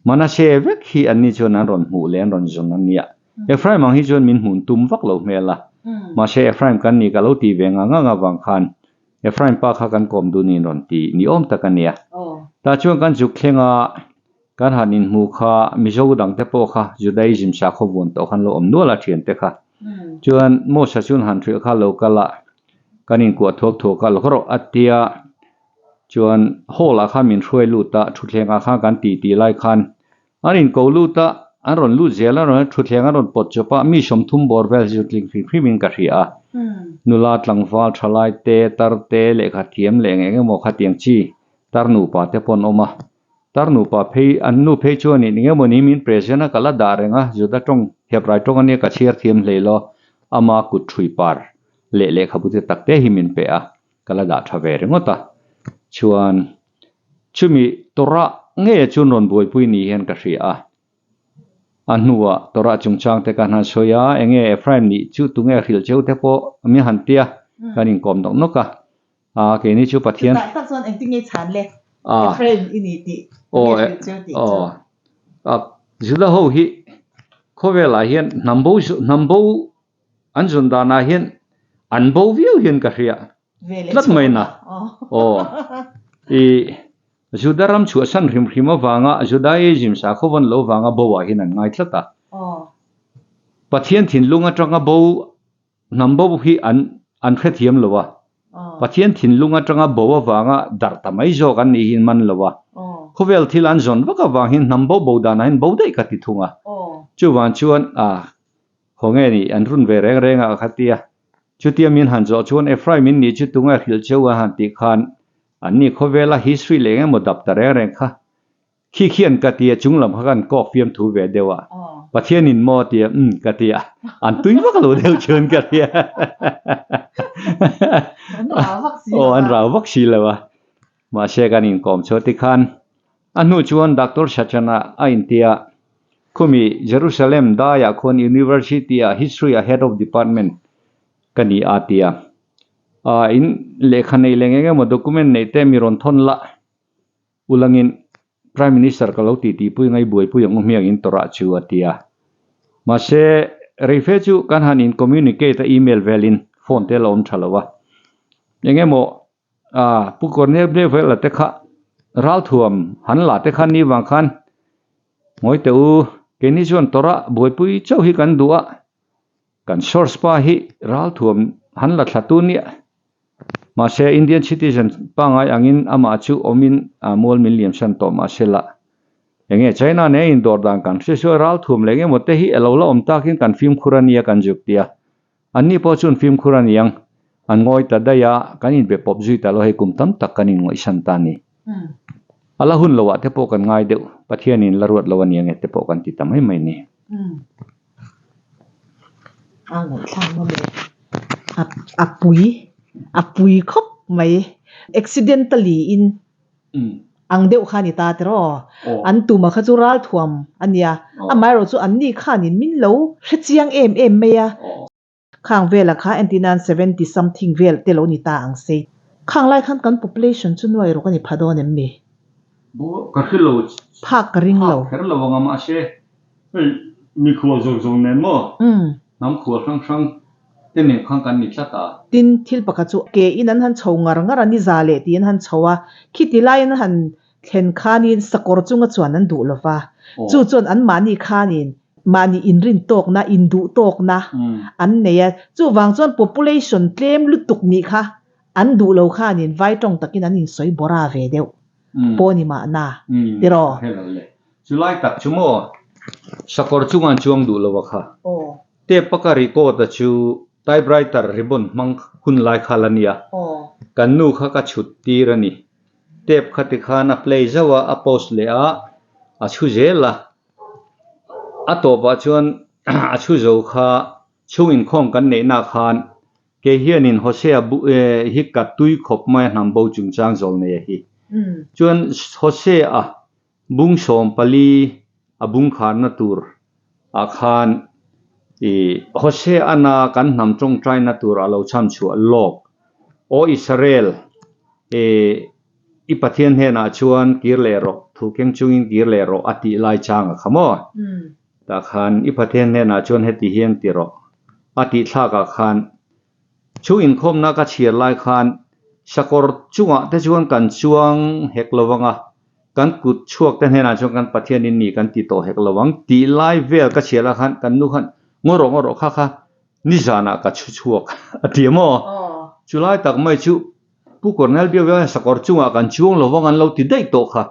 Manase vek hi anni chuan an rawn hmuh leh an rawn zawn a nia. Ephraim ang hi chuan min hmun tum vak lo hmel a. Mahse Ephraim kan ni ka lo ti ve ngang ngang avang khan Ephraim pa kha kan kawm dun in rawn ti ni awm tak a nia. Tah chuan kan zuk thleng a, kan han inhmu kha Mizo dang te pawh kha Judaism sakhaw vuan tawh khan lo awm nual a thian te kha. Chuan Mosha chuan han hrilh kha lo kal a, kan inkuah thuak thuak a, lawk rawh a tia. Chuan hall ah khan min hruai lut a, thutthleng ah khan kan ti tih lai khan An inko lut a, an rawn lut zel a, rawn thutthleng an rawn pawt chawp a, mi 30 bawr vel chu tling hrim hrimin ka hria a. Nula tlangval thalai te, tar te, lehkha thiam leh eng eng emaw khatiang chi tar nupa te pawh an awm a. Tar nupa phei, an nu phei chuan eng emaw ni min present a, ka la dah reng a, Juda tawng, Hebrai tawng ania ka chhiar thiam hlei lo, ama kut ṭhui par leh lehkhabu te tak te hi min pe a, ka la dah ṭha ve ringawt a. Chuan. Chumi Torah nge chuan rawn buaipui ni hian ka hria a. A hnuah Torah chungchang te kan han sawi a, enge Ephraim nih chu tunge hrilh cheu te pawh mi han tia kan inkawm nawk nawk a. A keini chu Pathian. Chutah tak chuan engtin nge chhan le Ephraim i ni tih tunge hrilh cheu tih chu. Aw Juda ho hi khawvelah hian hnam bo hnam bo an zawn danah hian an bo viau hian ka hria. Tlat mai na. Aw. I Juda ram chhuahsan hrim hrim avanga Judaism sakhaw vawn lo vanga bo ah hian an ngai tlat a. Pathian thinlung atanga bo hnam bo hi an an hrethiam lo a. Pathian thinlung atanga bo avanga darh ta mai zawk an nih hi man lo a. Khawvel thil an zawn vak avang hian hnam bo bo danah hian bo daih ka ti thung a. Chuvang chuan a. Khawnge nih an run ve reng reng a kha tia. Chutia min han zawh chuan Ephraim in nih chu tunge hrilh cheu a han tih khan anni khawvela history leh engemaw dap ta reng reng kha khi khian ka tia chung lam kha kan kawk fiam thu ve deuh a. Pathian in maw tia umm ka tia an tui vak lo deuh chuan ka tia. Aw an rau vak si lo a. Mahse kan inkawm chhuah tikhan a hnu chuan Doctor Sachana a intia khumi Jerusalem daiah khuan University ah History ah Head of Department ka ni a tia. Ah in lehkha nei leh eng emaw document neih te mi rawn thawn la ulangin Prime Minister ka lo titi pui ngai buaipui ang u hmiang in tawrah chu a tia. Mahse reife chu kan han in communicate a email velin phone te la awm tha lo a. Eng emaw A, Pu Cornel Blevela te kha ralthuam han la te kha ni vang khan ngawi teh u, keini chuan tawrh a buaipui chauh hi kan duh a, kan source pa hi ralthuam han la thla tu nia. Mahse Indian citizen pangai angin amah chu awmin a mual min liam san tawh mahse la enge China nen indawr dan kan hre sual ralthuam leh engemaw te hi alo la awm takin kan fimkhur ania kan zuk tia. Anni pawh chuan fimkhur a ni ang. An ngawi ta daih a, kan inbe pawp zui ta lo hei kum tam tak kan inngaihsan ta a ni. A la hun loah te pawh kan ngai deuh, Pathianin la ruat lo a ni ange te pawh kan ti ta mai mai ni. A ngaihthlak ngawm e. A a pui a pui khawp mai. Accidentally in Ang deuh kha a ni ta tiraw? An tuma kha chu ralthuam a nia. Amaherawh chu anni khanin min lo hre chiang em em mai a. Khang vela kha entirnan 70 something vel te lo ni ta ang se. Khang lai khan kan population chu nuai rawk a ni pha dawn em mi? Ka hre lo. Phak ka ring lo. Phak kher lo anga mahse hei mikhual zawng zawng nen maw? Hnam khual hrang hrang te nen khan kan ni tlat a. Tin, thil pakhat chu ke in an han chho ngar ngar a, ni za leh tiin an han chho a, khiti laiin an han thlen khanin sakawr chunga chuan an duh lo va, chu chuan anmahni khanin mahni inrin tawkna, induh tawkna an nei a, chuvang chuan population tlem lutuk nih kha an duh lo khanin vai tawng takin an insawi bawra ve deuh pawh ni mahna tiraw? Chulai tak chu maw sakawr chunga an chuang duh lo a kha. Tape a ka record a chu typewriter ribbon hmang hun lai kha la nia. Kan nu kha ka chhut tir a ni. Tape kha tikhan a play zauh a, a post leh a, a chhu zel a. A tawpah chuan a chhu zo kha chhung inkhawm kan neihna khan kei hianin Hosea bu hi ka tui khawp mai a hnam bo chungchang zawl nei a hi. Chuan Hosea Bung 14 a bung kharna tur ah khan i Hoseana kan hnam tawngtaina tur a lo chhan chhuah lawk. Aw Israel, i i Pathian hnenah chuan kir leh rawh, thu keng chungin kir leh rawh a tih lai chang a kha maw? Tah khan i Pathian hnenah chuan heti hian ti rawh a tih thlak ah khan Chu inkhawmna ka chhiar lai khan sakawr chungah te chuan kan chuang hek lo vang a, kan kut chhuak te hnenah chuan kan Pathian in ni kan ti tawh hek lo vang tih lai vel ka chhiar lai khan kan nu khan ngaw rawh ngaw rawh kha kha nizanah ka chhu chhuak a ti a maw? Chu lai tak mai chu Pu Cornel Biak hian sakawr chungah kan chuang lo vang an lo ti daih tawh kha.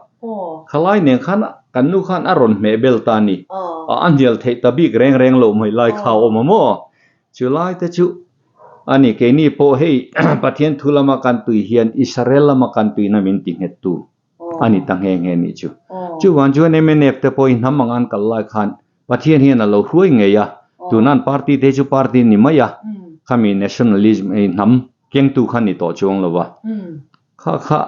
Khalai nen khan kan nu khan a rawn hmeh bel ta a ni. A hnial theih ta bik reng reng loh mai lai kha a awm a maw? Chulai te chu a ni keini pawh hei Pathian thu lama kan tui hian Israel lama kan tuina min ti nghet tu a ni ta nghe nghe nih chu. Chuvang chuan mnf te pawhin hnam ang an kal lai khan Pathian hian a lo hruai ngei a, tunan party te chu party ni mai a, khami nationalism ei hnam kengtu kha ni tawh chuang lo va. Kha kha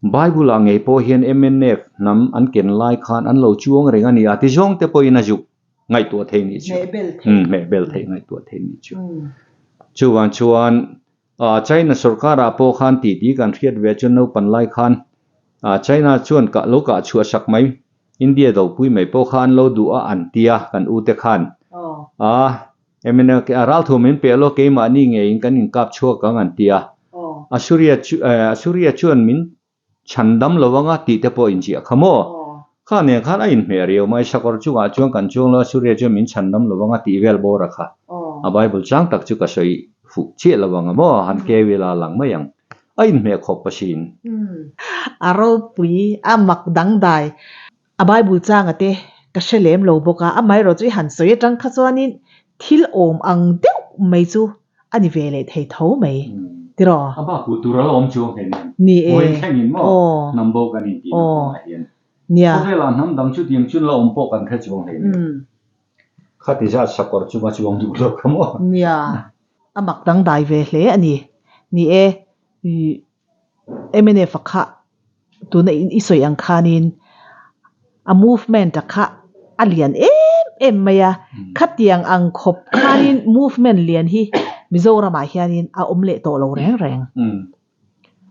Bible ah ngei pawh hian mnf hnam an ken lai khan an lo chuang reng a ni a ti zawng te pawhin a zuk ngaihtuah thei nih chu. Hmeh bel thei ngaihtuah thei nih chu. Chuvang chuan China sorkar ah pawh khan tih tih kan hriat ve chuan naupan lai khan China chuan kah lo kah chhuah sak mai India dopui mai pawh kha an lo duh a an tia kan u te khan MNLK ralthuam min peh lo keimahni ngeiin kan inkap chhuak ang an tia Assuria chu Assuria chuan min Chhan dam lo anga tih te pawh inziah kha maw? Kha nen khan a inhmeh riau mai, sakawr chungah chuan kan chuang lo a, Surya chuan min chhan dam lo anga tih vel bawr a kha. A Bible chang tak chu ka sawi fuh chiah lo anga maw? Han keu ila a lang mai ang. A inhmeh khawp asin. A ropui, a mak dangdai. A Bible changa te ka hre lem lo bawk a, amaherawh chu i han sawi atang kha chuanin. Thil awm ang deuh mai chu a ni ve leh thei tho mai tiraw? A bak huh tur a la awm chuang thei nen. Ni e. Vawiin thlengin maw Aw. hnam bo kan intihna Aw. kawngah hian. Nia. Khawvelah hnam dang chutiang chun la awm pawh kan hre chuang hlei nen. Khati zat sakawr chunga chuang duh lo kha maw? Nia. A mak dangdai ve hle a ni. Ni e. Mnf a kha tuna i sawi ang khanin a movement a kha a lian em em mai a, khatiang ang khawp khanin movement lian hi Mizoramah hianin a awm leh tawh lo reng reng.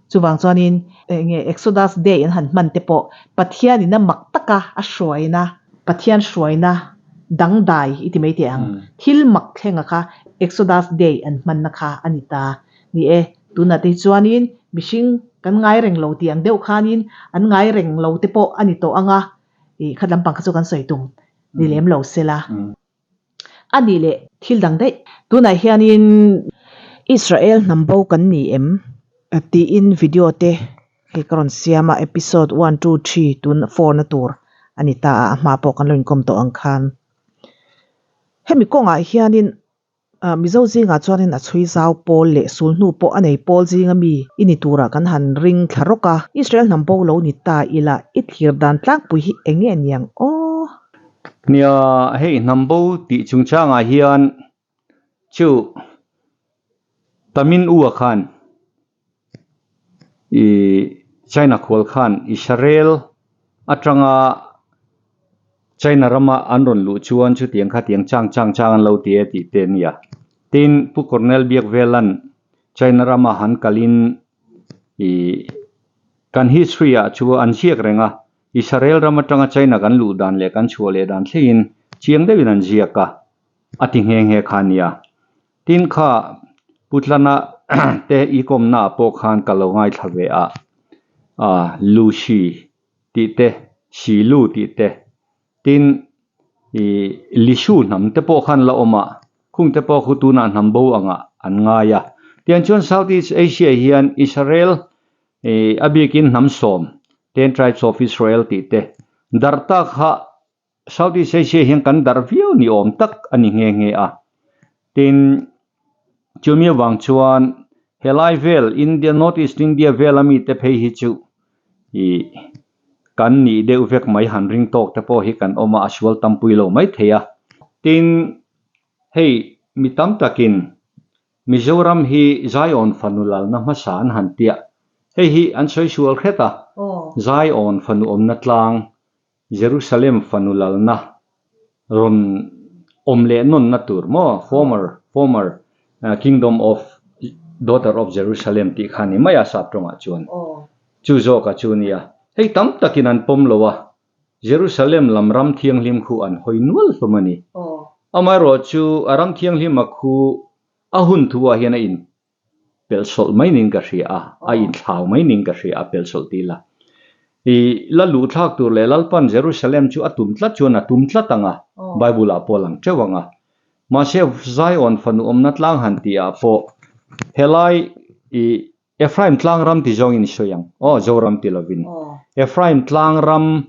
Chuvang chuanin enge Exodus Day an han hman te pawh Pathianin a mak taka a hruaina, Pathian hruaina dangdai i ti mai teh ang, thil mak thlenga kha Exodus Day an hmanna kha a ni ta. Ni e, tunah te hi chuanin mihring kan ngai reng lo tih ang deuh khanin an ngai reng lo te pawh a ni tawh ang a, ih khat lampang kha chu kan sawi tum ni lem lo sela. A nih leh thil dang daih. Tunah hianin Israel hnam bo kan ni em? Tiin video te hei ka rawn siam a, episode one, two, three tun four na tur a ni ta a, a hma pawh kan lo inkawm tawh ang khan. Hemi kawngah hianin Mizo zingah chuanin a chhui zau pawl leh sul hnu pawh a nei pawl zinga mi i ni turah kan han ring thla rawk a. Israel hnam bo lo ni ta ila i thlir dan tlangpui hi eng nge niang aw? Nia, hei hnam bo tih chungchangah hian chu Tamin U-a khan i China khual khan Israel atanga China rama an rawn luh chuan chutiang kha tiang chang chang chang an lo ti e tih te a nia. Tin, Pu Cornel Biakvelan China rama han kalin i kan history ah chu an ziak reng a, Israel ram atanga China kan luh dan leh kan chhuah leh dan thlengin chiang deuhin an ziak a, a ti nghe nghe kha a nia. Tin kha Putlana te i kawmna ah pawh khan ka lo ngaithla ve a, Lucy tih te, Silu tih te, tin i Lishu hnam te pawh khan la awm a, khung te pawh khu tunah hnam bo angah an ngai a. Tiang chuan South East Asia hian Israel i a bikin hnam sawm, Ten Tribes of Israel tih te, darh tak kha Southeast Asia hian kan darh viau ni awm tak a ni nghe nghe a. Tin, chumi avang chuan helai vel India, North East India vela mite phei hi chu ih kan nih deuh vek mai han ring tawk te pawh hi kan awm a, a sual tampui lo mai thei a. Tin, hei mi tam takin Mizoram hi Zion fanu lalna hmasa an han tia, hei hi an sawi sual hret a, Zion fanu awmna tlang Jerusalem fanu lalna rawn awm leh nawnna tur maw former former kingdom of daughter of Jerusalem tih kha ni mai a sap tawngah chuan chu zawka chu nia hei tam takin an pawm lo a Jerusalem lam ram thianghlim khu an hawi nual hlawm a ni amaherawh chu a ram thianghlima khu a hun thu ah hian a in Pelhsawlh mai nin ka hria a, a inthlau mai nin ka hria a, pelhsawlh ti ila. I la luh thlak tur leh Lalpan Jerusalem chu a tum tlat chuan a tum tlat ang a, Bible ah pawh a lang teuh ang a. Mahse Zion fanu awmna tlang han tih ah pawh helai i Ephraim tlang ram ti zawngin i sawi ang, aw Zoram ti lovin. Ephraim tlang ram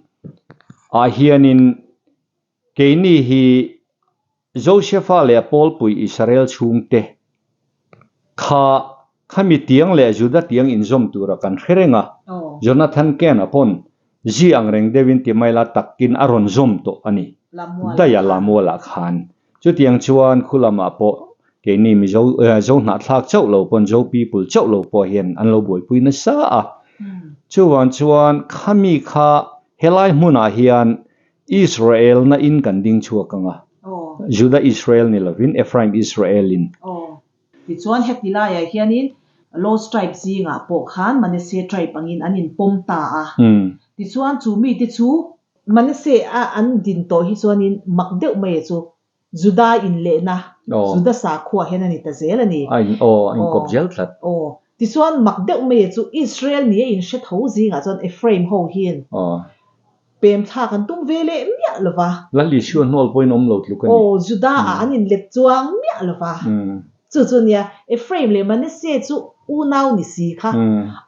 ah hianin Keini hi Josefa leh a pawlpui Israel chhungte kha khami tiang leh Juda tiang inzawm tura kan hre reng a, Jonathan Ken-a pawn zi ang reng deuhin ti mai la takin a rawn zawm tawh a ni. Daia Lamualah khan. Chutiang chuan khu lamah pawh keini Mizo Zohnahthlak chauh lo pawn Zo people chauh lo pawh hian an lo buaipui nasa a. Chuvang chuan khami kha helai hmunah hian Israel na in kan ding chhuak ang a, Juda Israel ni lovin Ephraim Israel in. Aw. Tichuan heti laiah hianin Lost tribe zingah pawh khan Manasseh tribe angin an inpawm ta a. Tichuan chu mite chu Manasseh a an din tawh hi chuanin mak deuh mai chu Juda inlehna, Juda sakhua hian a ni ta zel a ni. A in, aw, a inkawp zel tlat. Aw. Tichuan mak deuh mai chu Israel ni a inhre tho zingah chuan Ephraim ho hian pem thlak an tum ve leh miah lo va. Lal Isua hnual pawhin awm lo tluk a ni. Aw, Juda ah an inlet chuang miah lo va. Chu chu nia, Ephraim leh Manasseh chu unau ni si kha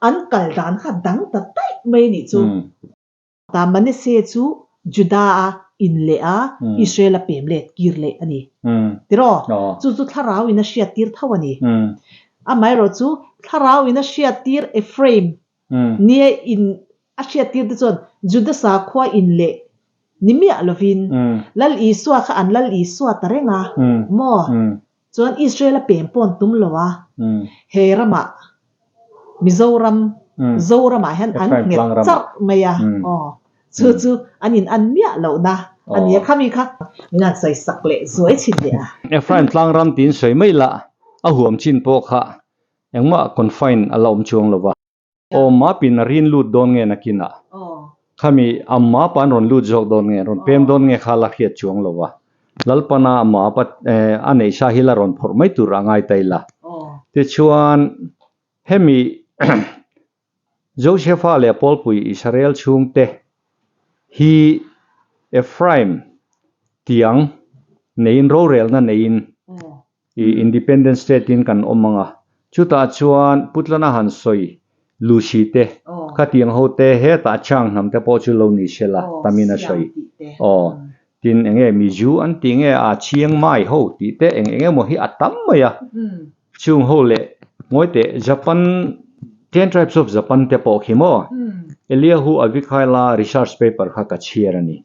an kal dan kha dang ta daih mai nih chu. Ta Manasseh chu Juda a in leh a, Israel a pem let kir leh a ni. Tiraw? Chu chu thlarau in a hriat tir tho a ni. Amaherawh chu thlarau in a hriat tir Ephraim nia in a hriat tir te chuan Juda sakhua in leh ni miah lovin Lal Isua kha an Lal Isua ta reng a maw? Chuan Israel a pem pawn tum lo a, he ramah Mizoram, Zoramah hian an nghet charh mai a, aw chu chu an in an miah lohna a ni a, khami kha min han sawi sak leh zuai chhin leh a. Ephraim tlangram tiin sawi mai la, a huam chin pawh kha engmah confine a la awm chuang lo va. Aw mapin a rin lut dawn nge nakinah? Khami a map an rawn lut zawk dawn nge, rawn pem dawn nge kha la hriat chuang lo va. Lalpana a map a neih sa hi la rawn phawrh mai tur a ngai ta ila. Tichuan, hemi Josepha leh Pawlpui Israel chhungte hi Ephraim tiang neiin rorelna neiin I independent state in kan awm ang a, chutah chuan Putlana han sawi Lucy te, khatiang ho te hetah Chang hnam te pawh chu lo ni se la, tamin a sawi. Aw, tin eng nge Mizu an tih nge a Chiang Mai ho tih te eng eng emaw hi a tam mai a, chung ho leh ngawi teh Japan, Ten Tribes of Japan te pawh khi maw? Eliahu Avikhaila research paper kha ka chhiar a ni.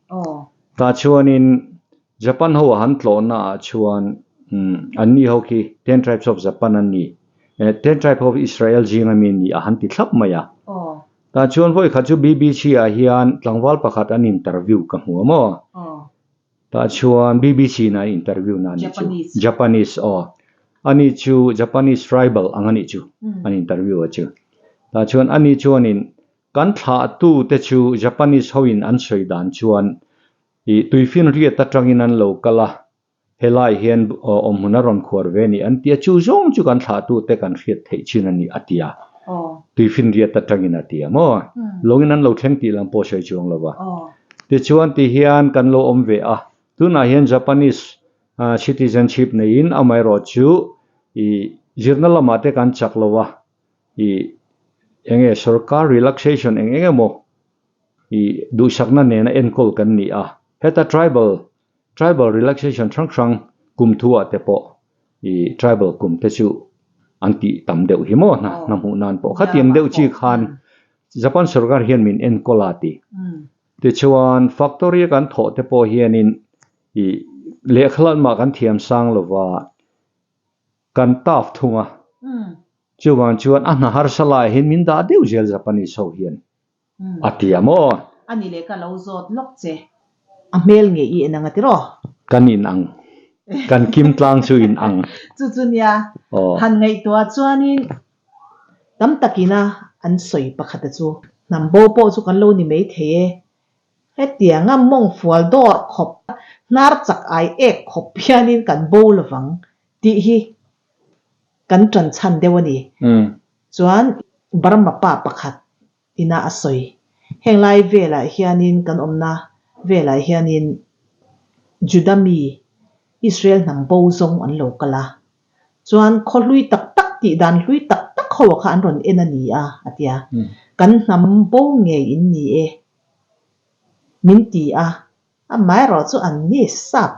Tah chuanin Japan ho a han tlawhna ah chuan an ni ho khi Ten Tribes of Japan an ni, Ten Tribe of Israel zing ami an ni a han ti thlap mai a. Tah chuan vawi khat chu BBC ah hian tlangval pakhat an interview ka hmu a maw? Tah chuan BBC in an interview na a nih chu. Japanese aw. Ani chu Japanese tribal ang a nih chu an interview a chu. Tah chuan ani chuanin kan thlahtu te chu Japanese ho in an sawi dan chuan Ih, tuifinriat atangin an lo kal a, helai hian awmhmun a rawn khuar ve a ni an ti a, chu zawng chu kan thlahtute kan hriat theih chin a ni a ti a. Tuifinriat atangin a ti a maw? Lawngin an lo thleng tih lam pawh sawi chuang lo va. Tichuan ti hian kan lo awm ve a, tunah hian Japanese citizenship neiin amaherawhchu ih zirna lamah te kan chak lo a, ih eng nge sorkar relaxation eng eng emaw I duhsakna nena enkawl kan ni a, heta tribal tribal relaxation hrang hrang kum thu ah te pawh i tribal kum te chu an tih tam deuh hi maw hna hna hmuh nan pawh khatiang deuh chi khan Japan sorkar hian min enkawl a ti. Tichuan factory a kan thawh te pawh hianin i lehkha lamah kan thiam sang lova kan taf thung a, chuvang chuan a hna harsa laiah hian min dah deuh zel Japanese ho hian. A ti a maw? A ni leh ka lo zawt lawk che. A hmel nge i en ang a ti rawh? Kan in ang. Kan kim tlang chu in ang. Chu chu nia. Han ngaihtuah chuanin tam takina an sawi pakhata chu hnam bo pawh chu kan lo ni mai thei e. Hetianga mawng fual dawr khawp, hnar chak ai ek khawp hianin kan bo lovang tih hi kan ṭan chhan deuh a ni. Chuan Burma pa pakhat ina a sawi. Heng lai velah hianin kan awmna velah hianin Juda mi Israel hnam bo zawng an lo kal a. Chuan khaw hlui tak tak tih dan hlui tak tak ho kha an rawn en a ni a, a ti a. Kan hnam bo ngei in ni e min ti a, Amaherawh chu an ni sap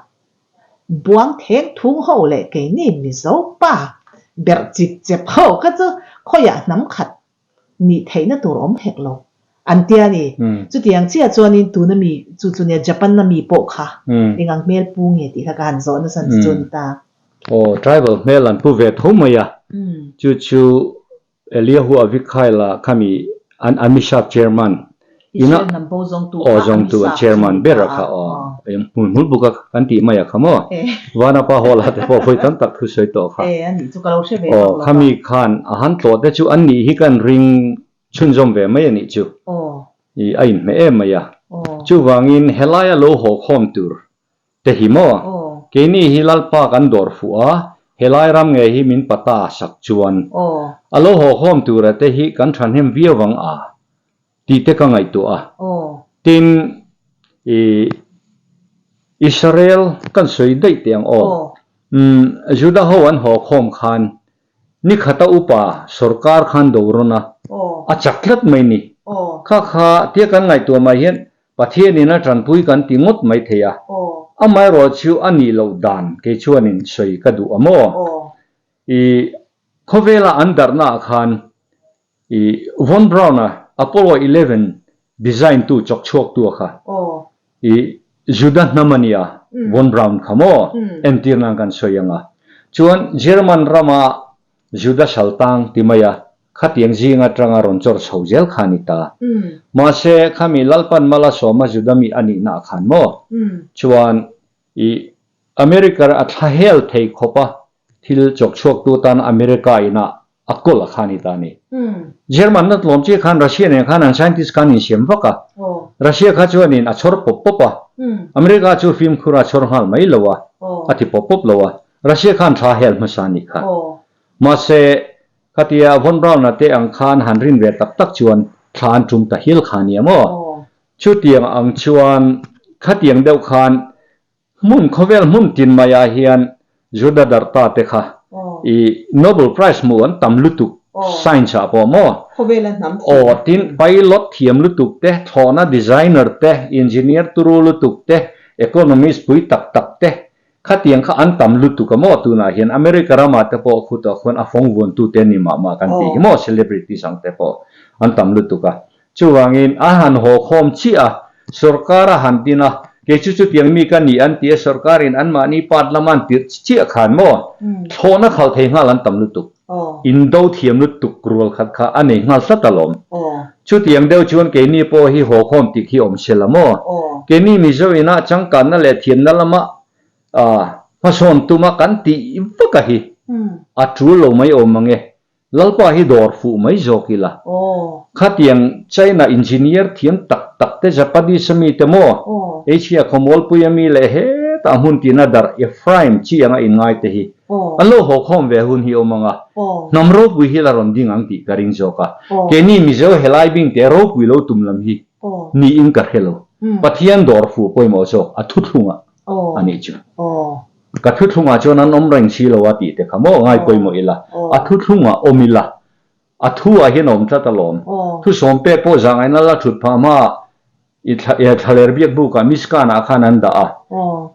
buang theng thung ho leh keini Mizo pa berh chip chep ho kha chu khawiah hnam khat nih theihna tur awm hek lo an tia ni. Chutiang chiah chuanin tuna mi chu chu nia Japan a mi pawh kha eng ang hmel pu nge tih kha ka han zawh nasa ni chu a ni ta. Aw tribal hmel an pu ve tho mai a, chu chu Eliahu Avikhaila khami an Amisap chairman ina aw zawngtu an chairman ber a kha aw hmul hmul buk a kan tih mai a kha maw Vanapa hall ah te pawh vawi tam tak thu sawi tawh kha aw khami khan a han tlawh te chu an nih hi kan ring chhunzawm ve mai a nih chu i a inhmeh em mai a chuvangin helaia lo haw khawm tur Te hi maw? Keini hi Lalpa kan dawr fuh a, helai ram nge hi min pata sak chuan a lo hawkhawm tura te hi kan thahnem viau ang a tih te ka ngaihtuah a. Tin, i Israel kan sawi daih teh ang aw. Umm, Juda ho an hawkhawm khan ni khata upa sorkar khan do rawn a, a chak tlat mai ni. Kha kha tia kan ngaihtuah mai hian. Pathianin a tanpui kan ti ngawt mai thei a, amaherawhchu a nih loh dan kei chuanin sawi ka duh a maw? I khawvela an darhnaah khan i Von Braun-a Apollo 11 design tu chawk chhuaktu a kha i Juda hnam a nia Von Braun kha maw? Entir nan kan sawi ang a. Chuan German rama Juda saltang ti mai a, khatiang zing atanga rawn chawr chho zel kha a ni ta. Mahse, khami Lalpan mala sawma Juda mi a nihna ah khan maw? Chuan i America a thlahel thei khawp a, thil chawk chhuaktu tan America ina a kawl a kha a ni ta a ni. German na tlawm chiah khan Russia nen khan an scientist khan insiam vak a, Russia kha chuanin a chhawr pawp pawp a, America chu fimkhur a chhawr nghal mai lo a, a ti pawp pawp lo a, Russia khan tha hel hmasa a nih kha. Mahse, khatia Von Braun-a te ang khan han rin ve tak tak chuan thla an tum ta hil kha a nia maw? Chutiang ang chuan khatiang deuh khan hmun khawvel hmun tin maiah hian Juda darh ta te kha i Nobel Prize hmuh an tam lutuk science ah pawh maw? Aw tin pilot thiam lutuk te, thlawhna designer te, engineer turu lutuk te, economist pui tak tak te Khatiang kha an tam lutuk a maw tunah hian America ramah te pawh khutah khuan a fawng vuantu te ni mah mah kan tih hi maw celebrities ang te pawh an tam lutuk a. Chuvangin a han haw khawm chiah a, sorkar a han din a, kei chu chutiang mi ka ni an ti a, sorkarin anmahni part lama an tirh chiah khan maw thlawhna khalh thei nghal an tam lutuk, indo thiam lutuk rual khat kha a nei nghal tlat alawm. Chutiang deuh chuan keini pawh hi haw khawm tik hi awm se la maw? Keini Mizo inah changkanna leh thiamna lama hmasawn tuma kan tih vak a hi a tul lo mai awm ang e. Lalpa hi dawr fuh mai zawk ila. Khatiang China engineer thiam tak tak te Japanese ami te maw? Asia khawmualpui ami leh hetah hmun tina darh Ephraim chi anga inngai te hi An lo haw khawm ve hun hi awm ang a, hnam ropui hi la rawn ding ang tih ka ring zawk a. Keini Mizo helai bing te ropui lo tum lam hi niin ka hre lo. Pathian dawr fuh pawimawh zawk a thuthlungah a nih chu. Ka thuthlungah chuan an awm reng si lo a tih te kha maw ngai pawimawh ila, a thuthlungah awm ila, a thu ah hian a awm tlat alawm. Thusawm pek pawh zahngaihna la thut phah hma I thlaler biak bukah Mishkan-ah khan an dah a,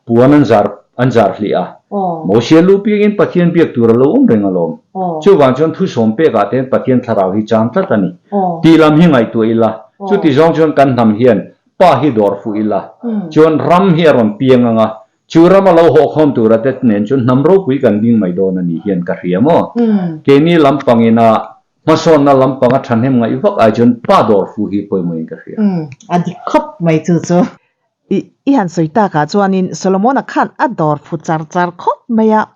puan an zar an zar hlih a. Mosia lu piangin Pathian biak tur a lo awm reng alawm. Chuvang chuan thusawm pekah te hian Pathian thlarau hi cham tlat a ni. Tih lam hi ngaihtuah ila, chuti zawng chuan kan hnam hian Pa hi dawr fuh ila, chuan ram hi a rawn piang ang a, chu ram a lo hawhkhawm tura te nen chuan hnam ropui kan ding mai dawn a ni hian ka hria maw? Keini lampangina Hmasawnna lampanga thahnem ngaih vak ai chuan pa dawr fu hi pawimawhin ka hria. Umm, a dik khawp mai chu chu. I i han sawi takah chuanin Solomona khan a dawr fu char char khawp mai a.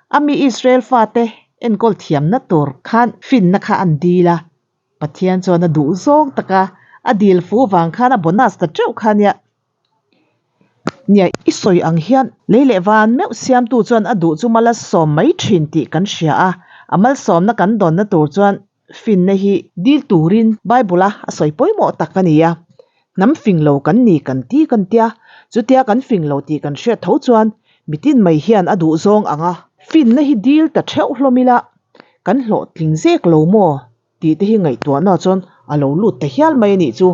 A mi Israel fate enkawl thiamna tur khan finna kha an dil a. Pathian chuan a duh zawng taka a dil fu vang khan a bonus ta teuh kha nia. Nia, i sawi ang hian lei leh van meuh siamtu chuan a duh chu mal a sawm mai thin tih kan hria a, a malsawmna kan dawnna tur chuan finna hi dil turin Bible-a a sawi pawimawh tak a ni a. Hnam fing lo kan ni kan ti kan tia, chutia kan fing lo tih kan hriat tho chuan mitin mai hian a duh zawng ang a. Finna hi dil ta theuh hlawm ila kan hlawhtling zek lo maw? Tih te hi ngaihtuahna chuan a lo lut ta hial mai a nih chu.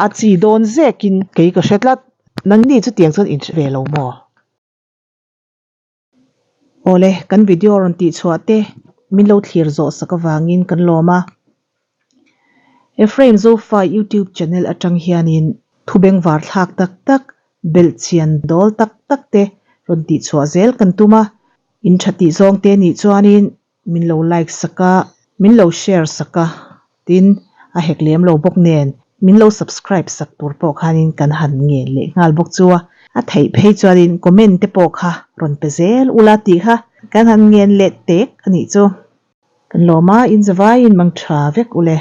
A chi dawn zekin kei ka hre tlat. Nangni chu tiang chuan in hre ve lo maw? Awle, kan video rawn tih chhuah te min lo thlir zawh sak avangin kan lawm a. Ephraim Zofa YouTube channel atang hianin thu bengvar thlak tak tak, belhchian dawl tak tak te rawn tih chhuah zel kan tum a. In tha tih zawng te nih chuanin Min lo like sak a, min lo share sak a, tin a hek lem lo bawk nen min lo subscribe sak tur pawh khanin kan han ngen leh nghal bawk chu a, a theih phei chuanin comment te pawh kha rawn pe zel ula tih kha kan han ngen leh tek a nih chu. Kan lawm a, in zavaiin mang tha vek ule.